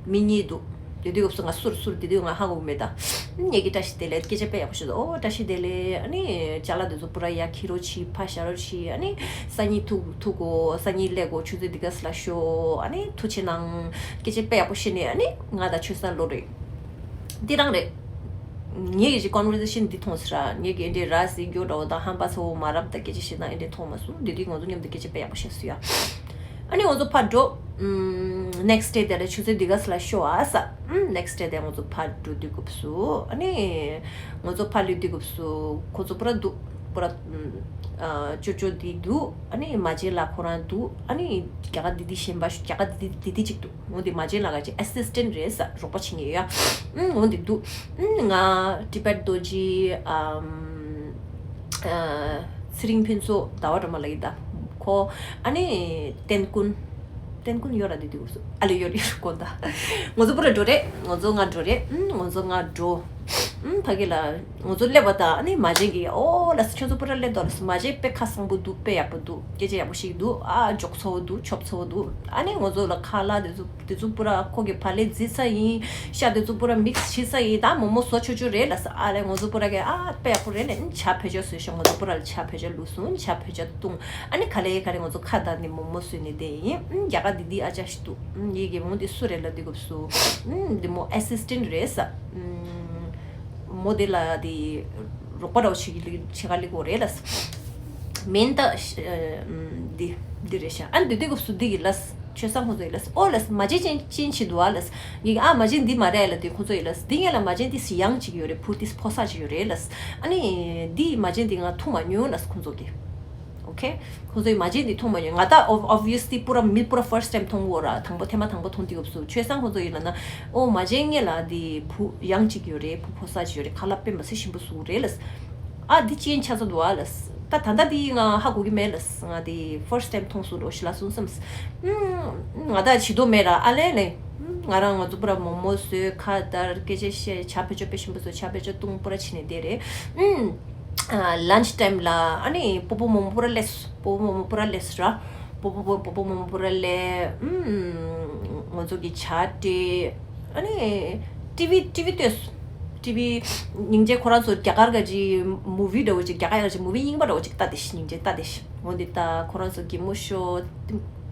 མི་གཉིས་འདུག་དེ་དུས་སྐབས་སུ་ང་སུར་སུར་དེ་དུས་ང་ཧ་གོ་གི་མེད་ད། ངེད་ཀྱི་བཀྲ་ཤིས་བདེ་ལེགས། སྐད་ཆ་དཔེ་ཡག་པོ་བཤད་འདུག་ཨོ་བཀྲ་ཤིས་བདེ་ལེགས། ཨ་ནི་ཅ་ལག་དེ་ཚོ་པུ་ར་ཡ་ཁྱེར་རོགས་བྱེད། ཕར་བཞག་རོགས་བྱེད། ཨ་ནི་སང་ཉིན་ཐུག་ཐུག་གོ་སང་ཉིན་སླེབས་གོ་ཆུ་ཚོད་འདི་ག་ས་ལ་ཤོག་ཨ་ནི་ཐུགས་ཆེ་གནང་། སྐད་ཆ་དཔེ་ཡག་པོ་བཤད་ནས་ཨ་ནི་ང་དང་ཆོས་ས་ལོ་རེད། འདི་རང་རེད། ངེད་ཀྱི་conversation འདི་མཐོང་ཟེར་ར། ངེད་ཀྱི་འདི་ར་ཟེར་རྒྱུ་འདྲ་བོ་དང་ཧམ་པ་ཚ་བོ་མ་རབས་དང་སྐད་ཆ་བཤད་སྟངས་འདི་མཐོང་མ་སོང་། འདི་དུས་ང་ཚོ་མཉམ་དུ་སྐད་ཆ་དཔེ་ཡག་པོ་བཤད་སོང་ཡ། ཨ་ནི་ང་ཚོ་ཕར་འགྲོ། next day དེ་ལ་ཆུ་ཚོད་འདི་ག་ས་ལ་ཤོག་ཨ་ས། next day དེ་ང་ཚོ་ཕར་འགྲོ་དུས་སྐབས་སུ་ཨ་ནི་ང་ཚོ་ཕར་ལུས་དུས་སྐབས་སུ་ཁོ་ཚོ་པུ་ར་འདུག་པུ་ར་ཅོ་ཅོ་འདི་འདུག་ཨ་ནི་མ་བྱན་ལགས་ཁོ་རང་འདུག་ཨ་ནི་རྒྱ་གར་འདི་འདི་གཞན་པ་རྒྱ་གར་འདི་འདི་འདི་གཅིག་འདུག་འོ་འདི་མ་བྱན་ལགས་ཀྱི་assistant རེད་ས། རོགས་པ་བྱེད་མཁན་ཡོད་ཡ། འོ་འདི་འདུག་ང་ཊི་བེཊ་རྡོ་རྗེ། ཨམ། ཚེ་རིང་ཕུན་ཚོགས། ཟླ་བ་སྒྲོལ་མ་ལགས་ཡིན་ད། ཁོ། ཨ་ནི་བསྟན་ཀུན། བསྟན་ཀུན་ཡོད་ར་འདི་དུས་སྐབས་སུ། ཨ་ལེ་ཡོད་རེད་དགོངས་དག་ང་ཚོ་པུ་ར་འགྲོ་རེད། ང་ཚོ་ང་འགྲོ་རེད། ང་ཚོ་ང་འགྲོ། ཕ་གི་ལ། ང་ཚོ་སླེབས་པ་དང་ཨ་ནི་མ་བྱན་གྱིས་ཨོ་ལ་ཁྱོད་ཚོ་པུ་ར་སླེབས་དོ་ལ་མ་བྱན་དཔེ་ཁ་བཟང་པོ་འདུག་དཔེ་ཡག་པོ་འདུག་སྐད་ཆ་ཡག་པོ་ཞིག་འདུག་ཨ་འཇོག་ཚ་བོ་འདུག་ཆོབ་ཚ་བོ་འདུག་ཨ་ནི་ང་ཚོ་ལ་ཁ་ལག་དེ་ཚོ་དེ་ཚོ་པུ་ར་ཁོ་གི་བག་ལེབ་བརྫིས་ཚ་ཡིན། ཤ་དེ་ཚོ་པུ་ར་མིག་སི་བྱེད་ས་ཡིན། ད་མོག་མོག་བཟོ་ཆོག་ཆོག་རེད་ལ་ས། ཨ་ལས་ང་ཚོ་པུ་ར་གས་ཨ་དཔེ་ཡག་པོ་རེད་ལས། ཨ་ནི་ཇ་བོད་ཇ་བཟོས་ཤོག་ང་ཚོ་པུ་ར་ལ་ཇ་བོད་ཇ་བླུགས་སོང་། ཇ་བོད་ཇ་བཏུང་། ཨ་ནི་ག་ལེ་ག་ལེ་ང་ཚོ་ཁ་བརྡ་ནས་མོག་མོག་བཟོས་ནས་བསྡད་ཡིན། ཨ་རྒྱ་གར་འདི་འདི་ཨ་ཅག་ཞིག་འདུག་ཡི་གེ་མོ་འདི་སུ་རེད་ལ་དུས་སྐབས་སུ། འདི་མོ་assistant རེད་ས། མོ་འདི་ལ་འདི་རོགས་པ་རོགས་བྱེད་ཀྱི་ལི་བྱེད་ག་ལི་གོ་རེད་ལ་ས། མེན་ད་འདི་འདི་རེད་ཤག་ཨ་འདི་དུས་སྐབས་སུ་འདི་གི་ལ་ས། ཆོས་སང་ཁོང་ཚོ་ཡི་ལ་ས། ཨོ་ལ་ས་མ་བྱན་ཅན་ཅན་ཆེ་འདུག་ཨ་ལ་ས། ཡི་གེ་ཨ་མ་བྱན་འདི་མ་རེད་ལ་དུས་ཁོང་ཚོ་ཡི་ལ་ས། འདི་ངས་ལ་མ་བྱན་འདི་སི་ཡང་ཅིག་ཡོད་རེད། བུ་ཏིས་ཕོ་ས་ཅིག་ཡོད་རེད་ལ་ས། ཨ་ནི་འདི་མ་བྱན་འདི་ང་ཐུག་མ་མྱོང་ལ་ས་ཁོང་ཚོ་གི། ཨོ་ཁེ། ཁོང་ཚོའི་མ་བྱན་འདི་མཐོང་མ་མྱོང་། ང་ད་ཨོ་obviously པུ་ར་མི་པུ་ར་first time མཐོང་གོ་ར། དང་པོ་ཐེངས་མ་དང་པོ་མཐོང་དུས་སྐབས་སུ་ཆོས་སང་ཁོང་ཚོ་ཡིན་ལ་ན། ཨོ་མ་བྱན་ངེད་ལ་འདི་བུ་ཡང་གཅིག་ཡོད་རེད། བུ་ཕོ་ས་གཅིག་ཡོད་རེད། ཁ་ལག་དཔེ་མ་སྲིད་ཞིམ་པོ་བཟོ་གི་རེད་ལ། ཨ་འདི་ཅན་ཆ་ཚ་འདུག་ཨ་ལ། ད་ད་ལྟ་འདི་ང་ཧ་གོ་གི་མེད་ལ། ང་འདི་first time མཐོང་སོང་རོ་ཞི་ལ་སོང་བསམ། ང་ད་བྱེད་དོ་མེད་ར་ཨ་ལས་ལས། ང་རང་ང་ཚོ་པུ་ར་མོག་མོག་བཟོས། ཁ་བརྡ། སྐད་ཆ་བཤད། ཇ་བོད་ཇ་དཔེ་ཞིམ་པོ་བཟོས། ཇ་བོད་ཇ་བཏུང་པུ་ར་བྱས་ནས་བསྡད་རེད། ཨུམ། ཨ། lunch time ལ་ཨ་ནི་སྤོ་བོ་མོ་མོ་པུ་ར་སླེབས། སྤོ་བོ་མོ་མོ་པུ་ར་སླེབས་ར། སྤོ་བོ་སྤོ་བོ་མོ་མོ་པུ་ར་སླེབས། ཨུམ། ང་ཚོ་གི་ཇ་སྤྲད། ཨ་ནི་ཊི་ཝི་ཊི་ཝི་ལྟོས། ཊི་ཝི་སྙིང་རྗེ་ཁོ་རང་ཚོ་རྒྱ་གར་ག་ཅིག་མུ་བི་འདྲ་བོ་ཅིག་རྒྱ་གར་ག་ཅིག་མུ་བི་རྙིང་པ་འདྲ་བོ་ཅིག་ལྟ་དེ་ཤི། སྙིང་རྗེ་ལྟ་དེ་ཤི། འོ་འདི་ལྟ་ཁོ་རང་ཚོ་གད་མོ་ཤོར།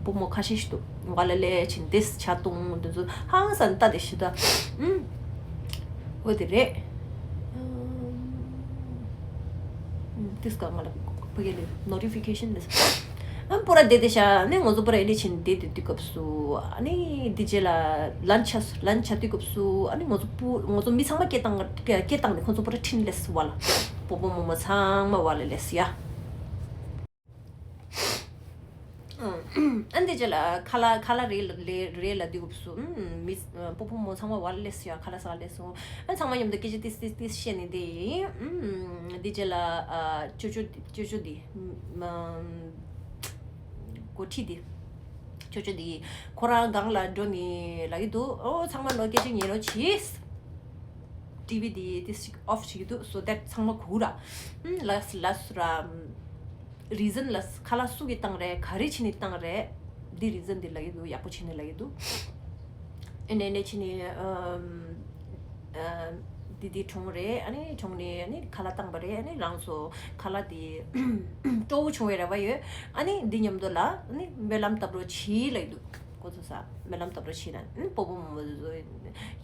སྤོ་མོ་ཁ་ཤས་ཤིག་འདུག་ང་ལ་ལས་ཕྱིན་ཏེ་ཇ་བཏུང་། འདི་ཚོ་ཧང་སང་ལྟ་དེ་ཤི་ད། ཨུམ། འོ་དེ་རེད། ཨུམ། ཏིས་ཀ་ང་ལ་ཕ་གི་ལས་notification དེ། ཨམ་པུ་ར་བསྡད་དེ་ཤ་ནས་ང་ཚོ་པུ་ར་ཨེ་ལི་ཕྱིན་བསྡད་དེ་དུས་སྐབས་སུ་ཨ་ནི་འདི་རྗེས་ལ་lunch ཆ་lunch ཆ་དུས་སྐབས་སུ་ཨ་ནི་ང་ཚོ་པུ་ང་ཚོ་མི་ཚང་མ་སྐད་བཏང་སྐད་བཏང་ནས་ཁོང་ཚོ་པུ་ར་ཁྲིད་ནས་སླེབས་སོང་བ་ལ། སྤོ་བོ་མོ་མོ་ཚང་མ་བ་ལ་སླེབས་སོང་ཡ། ཨ་འདི་རྗེས་ལ་ཁ་ལག་ཁ་ལག་རེད་ལ་རེད་ལ་དུས་སྐབས་སུ་མི་སྤོ་བོ་མོ་ཚང་མ་བ་ལ་སླེབས་སོང་ཡ། ཁ་ལག་ཟ་སླེབས་སོང་། ཨ་ཚང་མ་མཉམ་དུ་སྐད་ཆ་ཏིས་ཏིས་ཏིས་བཤད་ནས་བསྡད་ཡིན། འདི་རྗེས་ལ་ཅོ་ཅོ་ཅོ་ཅོ་འདི། འགོ་ཁྲིད་འདི། ཅོ་ཅོ་འདི། ཁོ་རང་སྒང་ལ་འགྲོ་ནི་ལབ་ཀྱི་འདུག་ཨོ་ཚང་མ་ལོ་སྐད་ཆ་ཉན་རོགས་གྱིས། ཊི་ཝི་འདི་ཏིས་ཅིག་off བྱེད་ཀྱི་འདུག so that ཚང་མ་གུ་ར། ལགས་ལགས་སུ་ར། རི་ཛན་ལ་ཁ་ལག་སུ་གིས་བཏང་རེད། ག་རེ་བྱས་ནས་བཏང་རེད། འདི་རི་ཛན་འདི་ལབ་ཀྱི་འདུག་ཡག་པོ་བྱས་ནས་ལབ་ཀྱི་འདུག་ཨེ་ནས་ནས་བྱས་ནས་ཨམ། ཨ། འདི་འདི་གྲོངས་རེད། ཨ་ནི་གྲོངས་ནས་ཨ་ནི་ཁ་ལག་བཏང་པ་རེད། ཨ་ནི་རང་ཚོ་ཁ་ལག་འདི་སྤྲོ་བོ་བྱུང་བའི་རེ་བ་ཡོད། ཨ་ནི་འདི་མཉམ་དུ་ལ་ཨ་ནི་སྨོན་ལམ་བཏབ་རོགས་གྱིས་ལབ་ཀྱི་འདུག་ཁོ་ཚོ་ས་སྨོན་ལམ་བཏབ་རོགས་གྱིས་ན་ཨ་ནི་སྤོ་བོ་མོ་མོ་ཚོ་ཡ་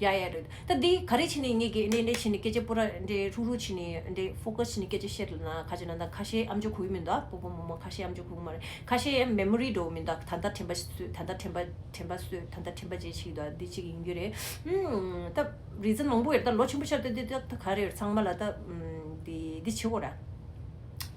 ཡ་རེད། ད་འདི་ག་རེ་བྱས་ནས་ངས་ཀྱི་འདི་འདི་བྱས་ནས་སྐད་ཆ་པུ་ར་འདི་ཧྲུག་ཧྲུག་བྱས་ནས་འདི་ཕོ་ཀ་སི་བྱས་ནས་སྐད་ཆ་བཤད་ལ་ན་ཁ་ཆེ་ན་ད་ཁ་ཤས་ཨམ་ཅོག་གོ་གི་མི་འདུག་ཨ་སྤོ་བོ་མོ་མོ་ཁ་ཤས་ཨམ་ཅོག་གོ་གི་མ་རེད། ཁ་ཤས་མེ་མོ་རི་འགྲོ་གི་མི་འདུག་ད་ལྟ་དྲན་པ་གསོས། ད་ལྟ་དྲན་པ་དྲན་པ་གསོས། ད་ལྟ་དྲན་པ་བརྗེད་ཆིག་འདུག་འདི་གཅིག་ཡིན་རྒྱུ་རེད། ཨུམ། ད་རི་ཛན་མང་པོ་ཡོད། ད་ལོ་ཆེན་པོ་ཤར་ཏེ་འདི་ད་ད་ག་རེ་ཡོད། ཚང་མ་ལ་ད་ཨུམ། འདི་འདི་བྱེད་དགོས་ར།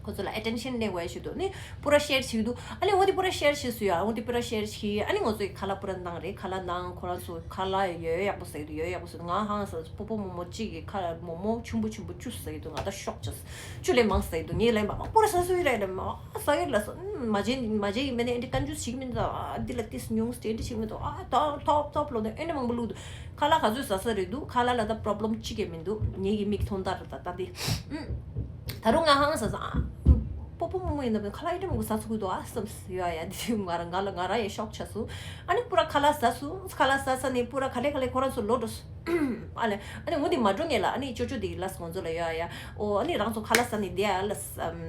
ཁོ་ཚོ་ལ་ཨེ་ཊེན་ཤན་ལེན་དགོས་ཡ་ཞིག་འདུག་ནི་པུ་ར་ཤེར་བྱེད་ཀྱི་འདུག་ཨ་ནི་འོ་འདི་པུ་ར་ཤེར་བྱེད་སུ་ཡ། འོ་འདི་པུ་ར་ཤེར་བྱེད། ཨ་ནི་ང་ཚོའི་ཁ་ལག་པུ་ར་གནང་རེད། ཁ་ལག་གནང་། ཁོ་རང་ཚོ་ཁ་ལག་ཡོད་ཡག་པོ་ཟ་གི་འདུག་ཡོད་ཡག་པོ་ཟ་གི་འདུག་ང་ཧང་སང་སྤོ་བོ་མོ་མོ་གཅིག་གིས་ཁ་ལག་མོག་མོག་ཆུང་པོ་ཆུང་པོ་བཅུ་ཟ་གི་འདུག་ང་ད་ཤོག་བྱས། བཅུ་ལས་མང་ཟ་གི་འདུག་ངས་ལན་པ་མ་པུ་ར་ཟ་སུ་ཡི་རེད་ལ་མ་ཟ་གི་ལ་སོ། མ་བྱེད་མ་བྱེད་ཡི་མེད་ནས་ཨེ་འདྲི་བཀའ་འགྱུར་བྱེད་ཀྱི་མི་འདུག་ཨ་འདི་ལ་ཏིས་ཉུང་སྟེ་ཨེ་འདྲི་བྱེད་ཀྱི་མི་འདུག་ཨ་ཐོབ་ཐོབ་ཐོབ་ལོ་ནས་ཨེ་འདྲི་མང་པོ་བླུགས་འདུག་ཁ་ལག་ག་ཚོད་ཟ་ས་རེད་འདུག་ཁ་ལག་ལ་ད་པྲོབ་ལེམ་གཅིག་ཀྱང་མི་འདུག་ངེད་ཀྱི་མིག་མཐོང་ལྟར་ད་ལྟ་འདི། ད་རུང་ང་ཧང་སང་སང་ཨ། སྤོ་བོ་མོ་མོ་ཡིན་ན་ཁ་ལག་ཨེ་འདྲི་མང་པོ་ཟ་ཚུགས་ཀྱི་འདུག་ཨ་བསམ་ཡོད་ཡ། འདི་ང་རང་ང་ལ་ང་རང་ཡང་ཤོག་ཆགས་སོང་། ཨ་ནི་པུ་ར་ཁ་ལག་ཟ་སོང་། ཁ་ལག་ཟ་ས་ནས་པུ་ར་ག་ལེ་ག་ལེ་ཁོ་རང་ཚོ་ལོག་འགྲོ་སོང་། ཨ་ལེ། ཨ་ནི་འོ་འདི་མ་འགྲོ་ངེས་ལ། ཨ་ནི་ཅོ་ཅོ་འདི་ལ་ང་ཚོ་ལ་ཡོད་ཡ། ཨོ་ཨ་ནི་རང་ཚོ་ཁ་ལག་ཟ་ནི་འདི་ཡ་ལ་ས་ཨམ།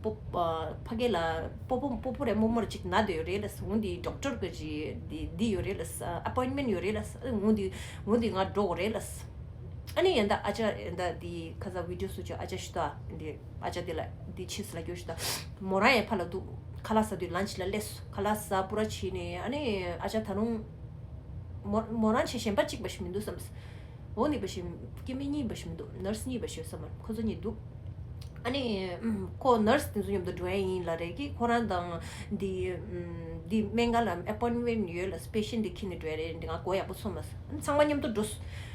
པོ་ཨ་ཕ་གི་ལ་སྤོ་བོ་སྤོ་བོ་རེ་མོ་མོ་རེ་ཅིག་ན་འདི་ཡོད་རེད་ལ་ས། འོ་འདི་ཌོག་ཊར་གི་ཅི་འདི་འདི་ཡོད་རེད་ལ་ས། ཨ་པོའིན་མེན་ཡོད་རེད་ལ་ས། འོ་འདི་འོ་འདི་ང་འགྲོ་དགོས་རེད་ལ་ས། ཨ་ནི་ཡན་ད་ཨ་ཅག་ཡན་ད་འདི་ཁ་ས་བི་ཌི་ཡོ་སུ་ཅོ་ཨ་ཅག་ཞུ་ད་འདི། ཨ་ཅག་དེ་ལ་འདི་ཕྱིས་ལ་སྐྱོ་ཞུ་ད། མོ་རང་ཡང་ཕ་ལ་འདུག་ཁ་ལག་ཟ་དུས་ལན་ཆི་ལ་སླེབས་སོང་། ཁ་ལག་ཟ་པུ་ར་བྱས་ནས་ཨ་ནི་ཨ་ཅག་ད་རུང་མོ་མོ་རང་ཆེ་གཞན་པ་གཅིག་པ་ཞིག་མི་འདུག་བསམ། འོ་ནི་པ་ཞིག་སྐྱེ་དམན་གཉིས་པ་ཞིག་བསམ། ནར་སི་གཉིས་པ་ཞིག་བསམ། ཁོ་ཚོ་གཉིས་འདུག་ཨ་ནི་ཁོ་ནར་སི་དེ་ཚོ་མཉམ་དུ་འགྲོ་ཡ་ཡིན་ལ་རེད་ཀི། ཁོ་རང་དང་འདི་འདི་སྨན་ཁང་ལ་ཨེ་པོའིན་མེན་ཡོད་ལ་སི་པེ་ཤེན་དེ་ཁྱེར་ནས་འགྲོ་ཡ་རེད། འདི་ང་གོ་ཡག་པོ་ཚོར་མ་སོང་། ཨ་ནི་ཚང་མ་མཉམ་དུ་འགྲོ་སོང་།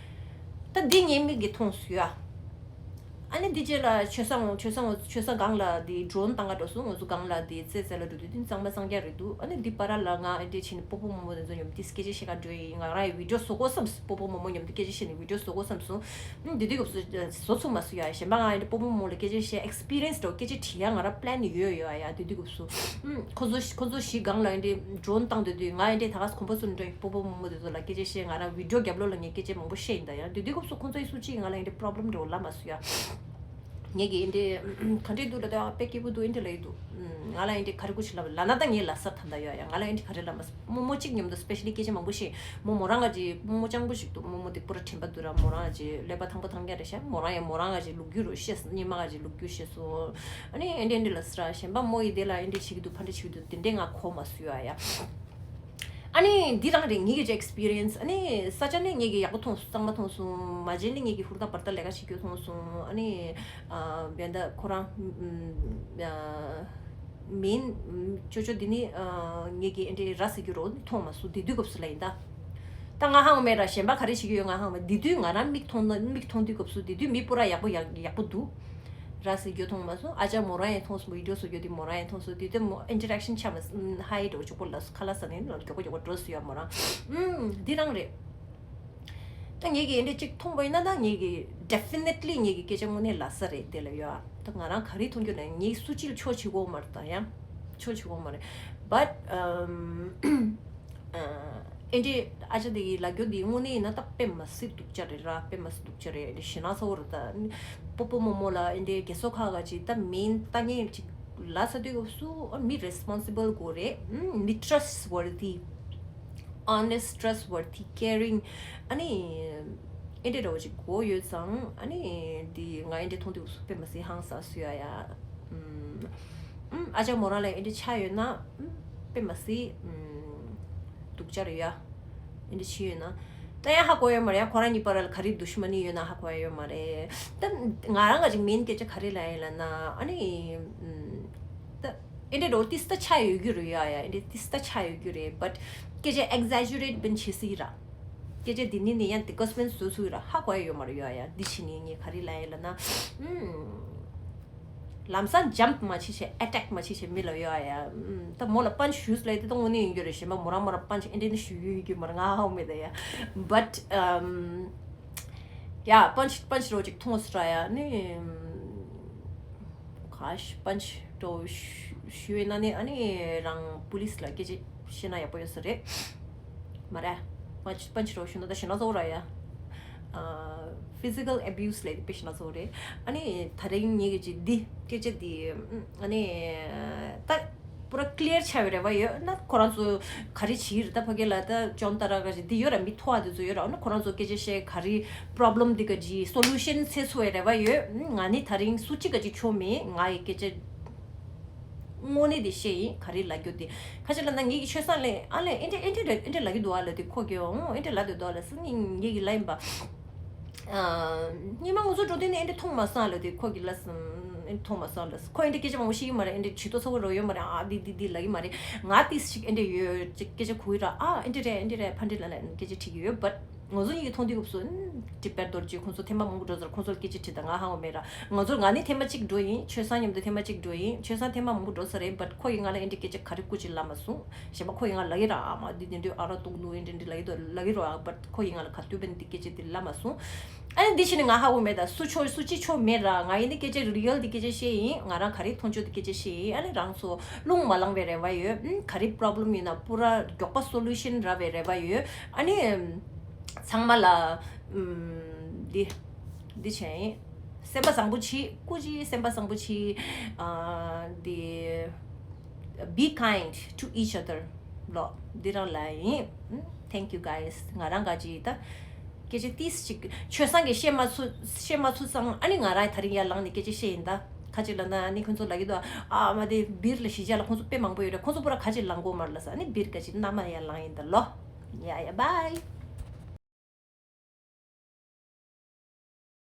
ད་འདི་ངའི་མིག་གིས་མཐོང་སོང་ཡ། ཨ་ནི་འདི་རྗེས་ལ་ཆོས་སང་ཆོས་སང་ཆོས་སང་སྒང་ལ་འདི་ཌོ་རོན་བཏང་ག་འགྲོ་སོང་། ང་ཚོ་སྒང་ལ་འདི་རྩེད་རྩེད་ལ་འགྲོ་དུས་འདི་གཙང་མ་གཙང་རྐྱང་རེད་འདུག་ཨ་ནི་འདི་བར་ལ་ང་ཨེ་འདྲས་བྱས་ནས་སྤོ་བོ་མོ་མོ་དེ་ཚོ་མཉམ་དུ་སྐད་ཆ་བཤད་ག་འགྲོ་ཡིན། ང་རང་ཡི་བི་ཌི་ཡོ་བཟོ་དགོས་བསམ། སྤོ་བོ་མོ་མོ་མཉམ་དུ་སྐད་ཆ་བཤད་ནས་བི་ཌི་ཡོ་བཟོ་དགོས་བསམ་སོང་། ཨ་ནི་འདི་དུས་སྐབས་སུ་བཟོ་ཚུགས་མ་སོང་ཡ། གཞན་པ་ང་ཨེ་འདྲས་སྤོ་བོ་མོ་མོ་ལ་སྐད་ཆ་བཤད་ཨེག་སི་པི་རི་ཡན་སི་འདྲ་བོ་སྐད་ཆ་དྲི་ཡ་ང་རང་པི་ལན་ཡོད་ཡོད་ཡ། འདི་དུས་སྐབས་སུ་ཨ་ཁོ་ཚོ་ཁོ་ཚོ་གཞི་སྒང་ལ་ཨེ་འདྲས་ཌོ་རོན་བཏང་སྡོད་དུས་ང་ཨེ་འདྲས་ད་ག་སེ་གོམ་པ་ཚུར་འགྲོ་ཡིན། སྤོ་བོ་མོ་མོ་དེ་ཚོ་ལ་སྐད་ཆ་བཤད། ང་རང་བི་ཌི་ཡོ་རྒྱབ་ལོགས་ལ་ངས་སྐད་ཆ་མང་པོ་བཤད་ཡིན། ད་ཡང་དེ་དུས་སྐབས་སུ་ཁོང་ཚོ་ཡི་སུ་གཅིག་ང་ལ་ཡིན་དེ་པོ་རོབ་ལེམ་འདྲ་བོ་ལབ་མ་སོང་ཡ། ངས་ཀྱི་ཡིན་དེ་ག་འདྲས་འདུག་ལ་ད་དཔེ་སྐྱིད་པོ་འདུག་ཡིན་དེ་ལ་ཡི་འདུག་ང་ལ་ཡིན་དེ་ག་རེ་ཀུ་ཅི་ལབ་ལ་ན་ད་ངས་ལབ་ས་ད་ད་ཡོད་ཡ། ང་ལ་ཡིན་དེ་ག་རེ་ལབ་མ་སོང་། མོ་མོ་གཅིག་མཉམ་དུ་སི་པེ་ཤ་ལི་སྐད་ཆ་མང་པོ་བཤད། མོ་མོ་རང་ག་ཅི་མོ་མོ་སྤྱང་པོ་ཞིག་འདུག་མོ་མོ་དེ་པུ་ར་དྲན་པ་འདུག་ར། མོ་རང་ག་ཅི་ཀླད་པ་ཐང་པོ་ཐང་རྐྱང་རེད་ཤག་མོ་རང་ཡ་མོ་རང་ག་ཅི་ལོ་རྒྱུས་རུ་བཤད་སོང་། སྙེ་མ་ག་ཅི་ལོ་རྒྱུས་བཤད་སོང་། ཨ་ནི་ཨེ་འདྲས་འདྲས་ལབ་ས་ར། གཞན་པ་མོ་ཡི་དེ་ལ་ཨེ་འདྲས་བྱེད་ཀྱི་འདུག་ཕ་འདྲས་བྱེད་ཀྱི་འདུག་དེ་འདྲས་ང་གོ་མ་སོང་ཡ་ཡ། ཨ་ནི་འདི་རང་རེད་ངེད་ཀྱི་ཨེག་སི་པི་རི་ཡན་སི། ཨ་ནི་ས་ཆ་ནས་ངེད་ཀྱི་ཡག་པོ་མཐོང་སོང་། གཙང་མ་མཐོང་སོང་། མ་བྱན་ནི་ངེད་ཀྱི་ཧུར་ཐག་བར་ཐག་ལས་ཀ་བྱེད་རྒྱུ་མཐོང་སོང་། ཨ་ནི་ཨ་བན་ད་ཁོ་རང་ཨ་མིན་ཅོ་ཅོ་འདི་ནི་ཨ་ངེད་ཀྱི་ཨེ་འདྲས་ར་ཟེར་རྒྱུ་རོ་མཐོང་མ་སོང་། དེ་དུས་སྐབས་སུ་ལ་ཡིན་ད། ད་ང་ཧང་མེད་ར། གཞན་པ་ག་རེ་བྱེད་ཀྱི་ཡོད་ང་ཧང་མེད། དེ་དུས་ང་རང་མིག་མཐོང་ན་མིག་མཐོང་དུས་སྐབས་སུ་དེ་དུས་མི་པུ་ར་ཡག་པོ་ཡག་ཡག་པོ་འདུག་ར་ཟེར་རྒྱུ་མཐོང་མ་སོང་། ཨ་ཅག་མོ་རང་ཡང་མཐོང་སོང་། བི་ཌི་ཡོ་བཟོ་རྒྱུ་དེ་མོ་རང་ཡང་མཐོང་སོང་། དེ་དུས་མོ་ཨིན་ཊ་རེག་ཤན་ཆ་མ་ཧའི་འགྲོ་ཆོག་པོ་ལ་ཁ་ལག་ཟ་ནས་མགྱོགས་པོ་མགྱོགས་པོ་འགྲོ་སོང་ཡ་མོ་རང་། ཨུམ། འདི་རང་རེད། ད་ངེད་ཀྱིས་འདི་གཅིག་མཐོང་བ་ཡིན་ན་ད་ངེད་ཀྱིས་ཌེ་ཕི་ནེ་ཊི་ལི་ངེད་ཀྱི་སྐད་ཆ་དངོས་གནས་ལབ་ས་རེད། དེ་ལ་ཡོད་ཨ། ད་ང་རང་ག་རེ་མཐོང་རྒྱུ་ན་ངེད་སུ་གཅིག་ལ་ཆོ་བྱེད་དགོས་མ་རེད། ད་ཡང་ཆོ་བྱེད་དགོས་མ་རེད། བཊ་ཨམ། ཨེ་འདྲས་ཨ་ཅག་དེ་གི་ལབ་རྒྱུ་འདི་དངོས་གནས་ཡིན་ན་ད་དཔེ་མ་སྲིད་སྡུག་ཅག་རེད་ར། དཔེ་མ་སྲིད་སྡུག་ཅག་རེད། ཞེད་སྣང་ཚ་བོ་རེད། ད་སྤོ་བོ་མོ་མོ་ལ་ཨེ་འདྲས་རྒས་གསོ་ཁག་ག་ཅིག་ད་མིན་ལྟ་ངན་ཅིག་ལབ་ས་དུས་སྐབས་སུ་ཨ་མི་རེ་སི་པོན་སི་བལ་དགོས་རེད། ཨ་མི་ཊྲ་སི་ཊི་ཝར་ཐི། ཨོ་ནེ་སི་ཊི། ཊྲ་སི་ཊི་ཝར་ཐི། ཀེ་རིང་། ཨ་ནི་ཨེ་འདྲས་འདྲ་བོ་ཅིག་དགོས་ཡོད་ཙང་། ཨ་ནི་འདི་ང་ཨེ་འདྲས་མཐོང་དུས་སྐབས་སུ་དཔེ་མ་སྲིད་ཧང་སང་སོང་ཡ་ཡ། ཨམ། ཨམ། ཨ་ཅག་མོ་རང་ལ་ཨེ་འདྲས་ཆགས་ཡོད་ན། ཨམ། དཔེ་མ་སྲིད། ཨམ། སྡུག་ཅག་རེད་ཡ། ཨེ་འདྲས་བྱས་ཡོད་ན། ད་ཡང་ཧ་གོ་ཡོད་མ་རེད་ཡ། ཁོ་རང་གཉིས་བར་ལ་ག་རེ་དུ་ཤི་མ་ནི་ཡོད་ན་ཧ་གོ་ཡ་ཡོད་མ་རེད། ད་ང་རང་ག་ཅིག་མིན་སྐད་ཆ་ག་རེ་ལབ་ཡིན་ལབ་ན། ཨ་ནི། ཨམ། ད་ཨེ་འདྲས་འདྲ་བོ་ཏིས་ད་ཆགས་ཡོད་རྒྱུ་རེད་ཡ་ཡ། ཨེ་འདྲས་ཏིས་ད་ཆགས་ཡོད་རྒྱུ་རེད། བཊ་སྐད་ཆ་ཨེག་ཛེ་ཇུ་རེཊ་བན་བྱེད་སྲིད་ར། སྐད་ཆ་འདི་ནི་ནི་ཡང་ཏི་ཀོ་སི་པན་བཟོ་ཚུལ་ར་ཧ་གོ་ཡ་ཡོད་མ་རེད་ཡོད་ཡ། འདི་ཕྱི་ནས་ངས་ག་རེ་ལབ་ཡ་ལབ་ན། ཨུམ། ལམ་སང་ཇམ་པ་མ་བྱེད་བྱེད་ཨེ་ཊེག་མ་བྱེད་བྱེད་མི་ལ་ཡོད་ཡ། ཨུམ། ད་མོ་ལ་པན་ཆི་ཞུས་ལབ་ཡ་དེ་ད་དངོས་གནས་ཡིན་རྒྱུ་རེད། གཞན་པ་མོ་རང་མོ་རང་པན་ཆི་ཨེ་འདྲས་ནི་ཞུ་ཡོད་ཡོད་རྒྱུ་མ་རེད། ང་ཧ་གོ་མེད་ད་ཡ། བཊ་ཨམ། ཡ་པན་ཆི་པན་ཆི་རོ་ཅིག་མཐོང་སྲིད་ར་ཡ་ནི། ཨམ། ག་ཤ་པན་ཆི། འགྲོ་ཞུ་ཡོད་ན་ནི་ཨ་ནི་རང་པུ་ལིས་ལ་སྐད་ཆ་བཤད་ན་ཡག་པོ་ཡོད་ས་རེད། མ་རེད། པ་ཕྱི་རོ་ཞུ་ན་ད་ཞེ་ན་ཚོ་ར་ཡ། physical abuse ལས་དཔེ་ཞེ་ན་ཚོ་རེད། ཨ་ནི་ད་རིང་ངེད་ཀྱི་འདི་སྐད་ཆ་འདི་ཨ་ནི་ད་པུ་ར་ཀླི་ཡར་ཆགས་པའི་རེ་བ་ཡོད་ན་ཁོ་རང་ཚོ་ག་རེ་བྱེད་རེད། ད་ཕ་གི་ལ་ད་ཅོན་ཏ་ར་ག་ཞིག་འདི་ཡོད་ར། མི་ཐོ་བ་འདི་ཚོ་ཡོད་ར། ཨ་ནི་ཁོ་རང་ཚོ་སྐད་ཆ་བཤད་ག་རེ་པྲོབ་ལེམ་འདི་ག་ཅི་སོ་ལུ་ཤན་འཚོལ་ཚུགས་པའི་རེ་བ་ཡོད། ང་ནི་ད་རིང་སུ་གཅིག་ག་ཅི་ཆོ་མེད། ང་ཡི་སྐད་ཆ་དངོས་གནས་དེ་བཤད་ཡིན། ག་རེ་ལབ་རྒྱུ་དེ་ཁ་ཅིག་ལ་ན་ངེད་ཀྱི་ཆོས་སང་ལས་ཨ་ལས་ཨེ་འདྲ་ཨེ་འདྲ་ཨེ་འདྲ་ལབ་ཀྱི་འདུག་ཨ་ལ་དེ་ཁོ་གི་འོང་ཨེ་འདྲ་ལབ་དེ་འདུག་ཨ་ལ་སང་ཉིན་ངེད་ཀྱི་ལ་ཡིན་པ། ཉི་མ་ང་ཚོ་འགྲོ་དུས་ནས་ཨེ་འདྲ་མཐོང་མ་སང་ལ་དེ་ཁོ་གི་ལ་སང་ཨེ་འདྲ་མཐོང་མ་སང་ལ་ཁོ་ཨེ་འདྲ་སྐད་ཆ་མང་པོ་ཤེས་ཀྱི་མ་རེད། ཨེ་འདྲ་ཇུས་གཏོགས་ཚ་བོ་རོ་ཡོད་མ་རེད། ཨ་དེ་དེ་དེ་ལབ་ཀྱི་མ་རེད། ང་དེ་ཞིག་ཨེ་འདྲ་ཡོད་ཅིག་སྐད་ཆ་གོ་གི་ར། ཨ་ཨེ་འདྲ་རེད་ཨེ་འདྲ་རེད་ཕ་འདྲ་ལ་ལ་སྐད་ཆ་དྲིས་ཀྱི་ཡོད། བཊ་ང་ཚོ་གཉིས་ཀྱི་མཐོང་དུས་སྐབས་སུ་ཨིན་ཏི་པེར་རྡོ་རྗེ་ཁོང་ཚོ་ཐེངས་མ་མང་པོ་འགྲོ་ཟེར། ཁོང་ཚོར་སྐད་ཆ་དྲིས་དང་ང་ཧ་གོ་མེད་ར། ང་ཚོར་ང་ནི་ཐེངས་མ་གཅིག་འགྲོ་ཡིན། ཆོས་སང་མཉམ་དུ་ཐེངས་མ་གཅིག་འགྲོ་ཡིན། ཆོས་སང་ཐེངས་མ་མང་པོ་འགྲོ་ས་རེད། བཊ་ཁོ་ཡིས་ང་ལ་ཨེ་འདྲའི་སྐད་ཆ་ག་རེ་སྐུ་ཅིག་ལབ་མ་སོང་། གཞན་པ་ཁོ་ཡིས་ང་ལབ་ཀྱི་ར། ཨ་མ་འདི་འདི་འདྲའི་ཨ་ར་གཏོང་འདུག་ཨེ་འདྲ་འདྲ་ལབ་ཀྱི་འདུག་ལབ་ཀྱི་ར། བཊ་ཁོ་ཡིས་ང་ལ་ག་དུས་བན་འདི་སྐད་ཆ་འདི་ལབ་མ་སོང་། ཨ་ནི་འདི་ཕྱི་ནས་ང་ཧ་གོ་མེད། ད་སུ་ཆོ་སུ་ཅི་ཆོ་མེད་ར། ང་ཡིན་ནི་སྐད་ཆ་རི་ཡལ་འདི་སྐད་ཆ་བཤད་ཡིན། ང་རང་ག་རེ་མཐོང་ཆོས་འདི་སྐད་ཆ་བཤད་ཡིན། ཨ་ནི་རང་ཚོ་རླུང་མ་ལངས་པའི་རེ་བ་ཡོད། ཨ་ག་རེ་པྲོབ་ལེམ་ཡིན་ན་པུ་ར་མགྱོགས་པ་སོ་ལུ་ཤན་རག་པའི་རེ་བ་ཡོད། ཨ་ནི། ཚང་མ་ལ་ཨམ། འདི་འདི་བྱས་ཡིན། སེམས་པ་བཟང་པོ་བྱེད། སྐུ་མཁྱེན་སེམས་པ་བཟང་པོ་བྱེད། ཨ་འདི། Be kind to each other ལོ། འདི་རང་ལ་ཡིན། ཨམ། Thank you guys. ང་རང་ག་ཅི་ད་སྐད་ཆ་ཏིས་ཅིག་ཆོས་སང་གི་བཤད་མ་ཚུ་བཤད་མ་ཚུ་སང་ཨ་ནི་ང་རང་ད་རིང་ཡར་ལངས་ནས་སྐད་ཆ་བཤད་ཡིན། ད་ཁ་ཅིག་ལ་ན་ཨ་ནི་ཁོང་ཚོ་ལབ་ཀྱི་འདུག་ཨ་མ་དེ་སྦིར་ལ་གཞིས་ཆགས་ལ་ཁོང་ཚོ་དཔེ་མང་པོ་ཡོད་རེད། ཁོང་ཚོ་པུ་ར་ག་ཅིག་ལངས་གོ་མར་ལ་ས་ཨ་ནི་སྦིར་ག་ཅིག་ན་མ་ཡར་ལངས་ཡིན། ད་ལོ། Yeah, yeah, bye.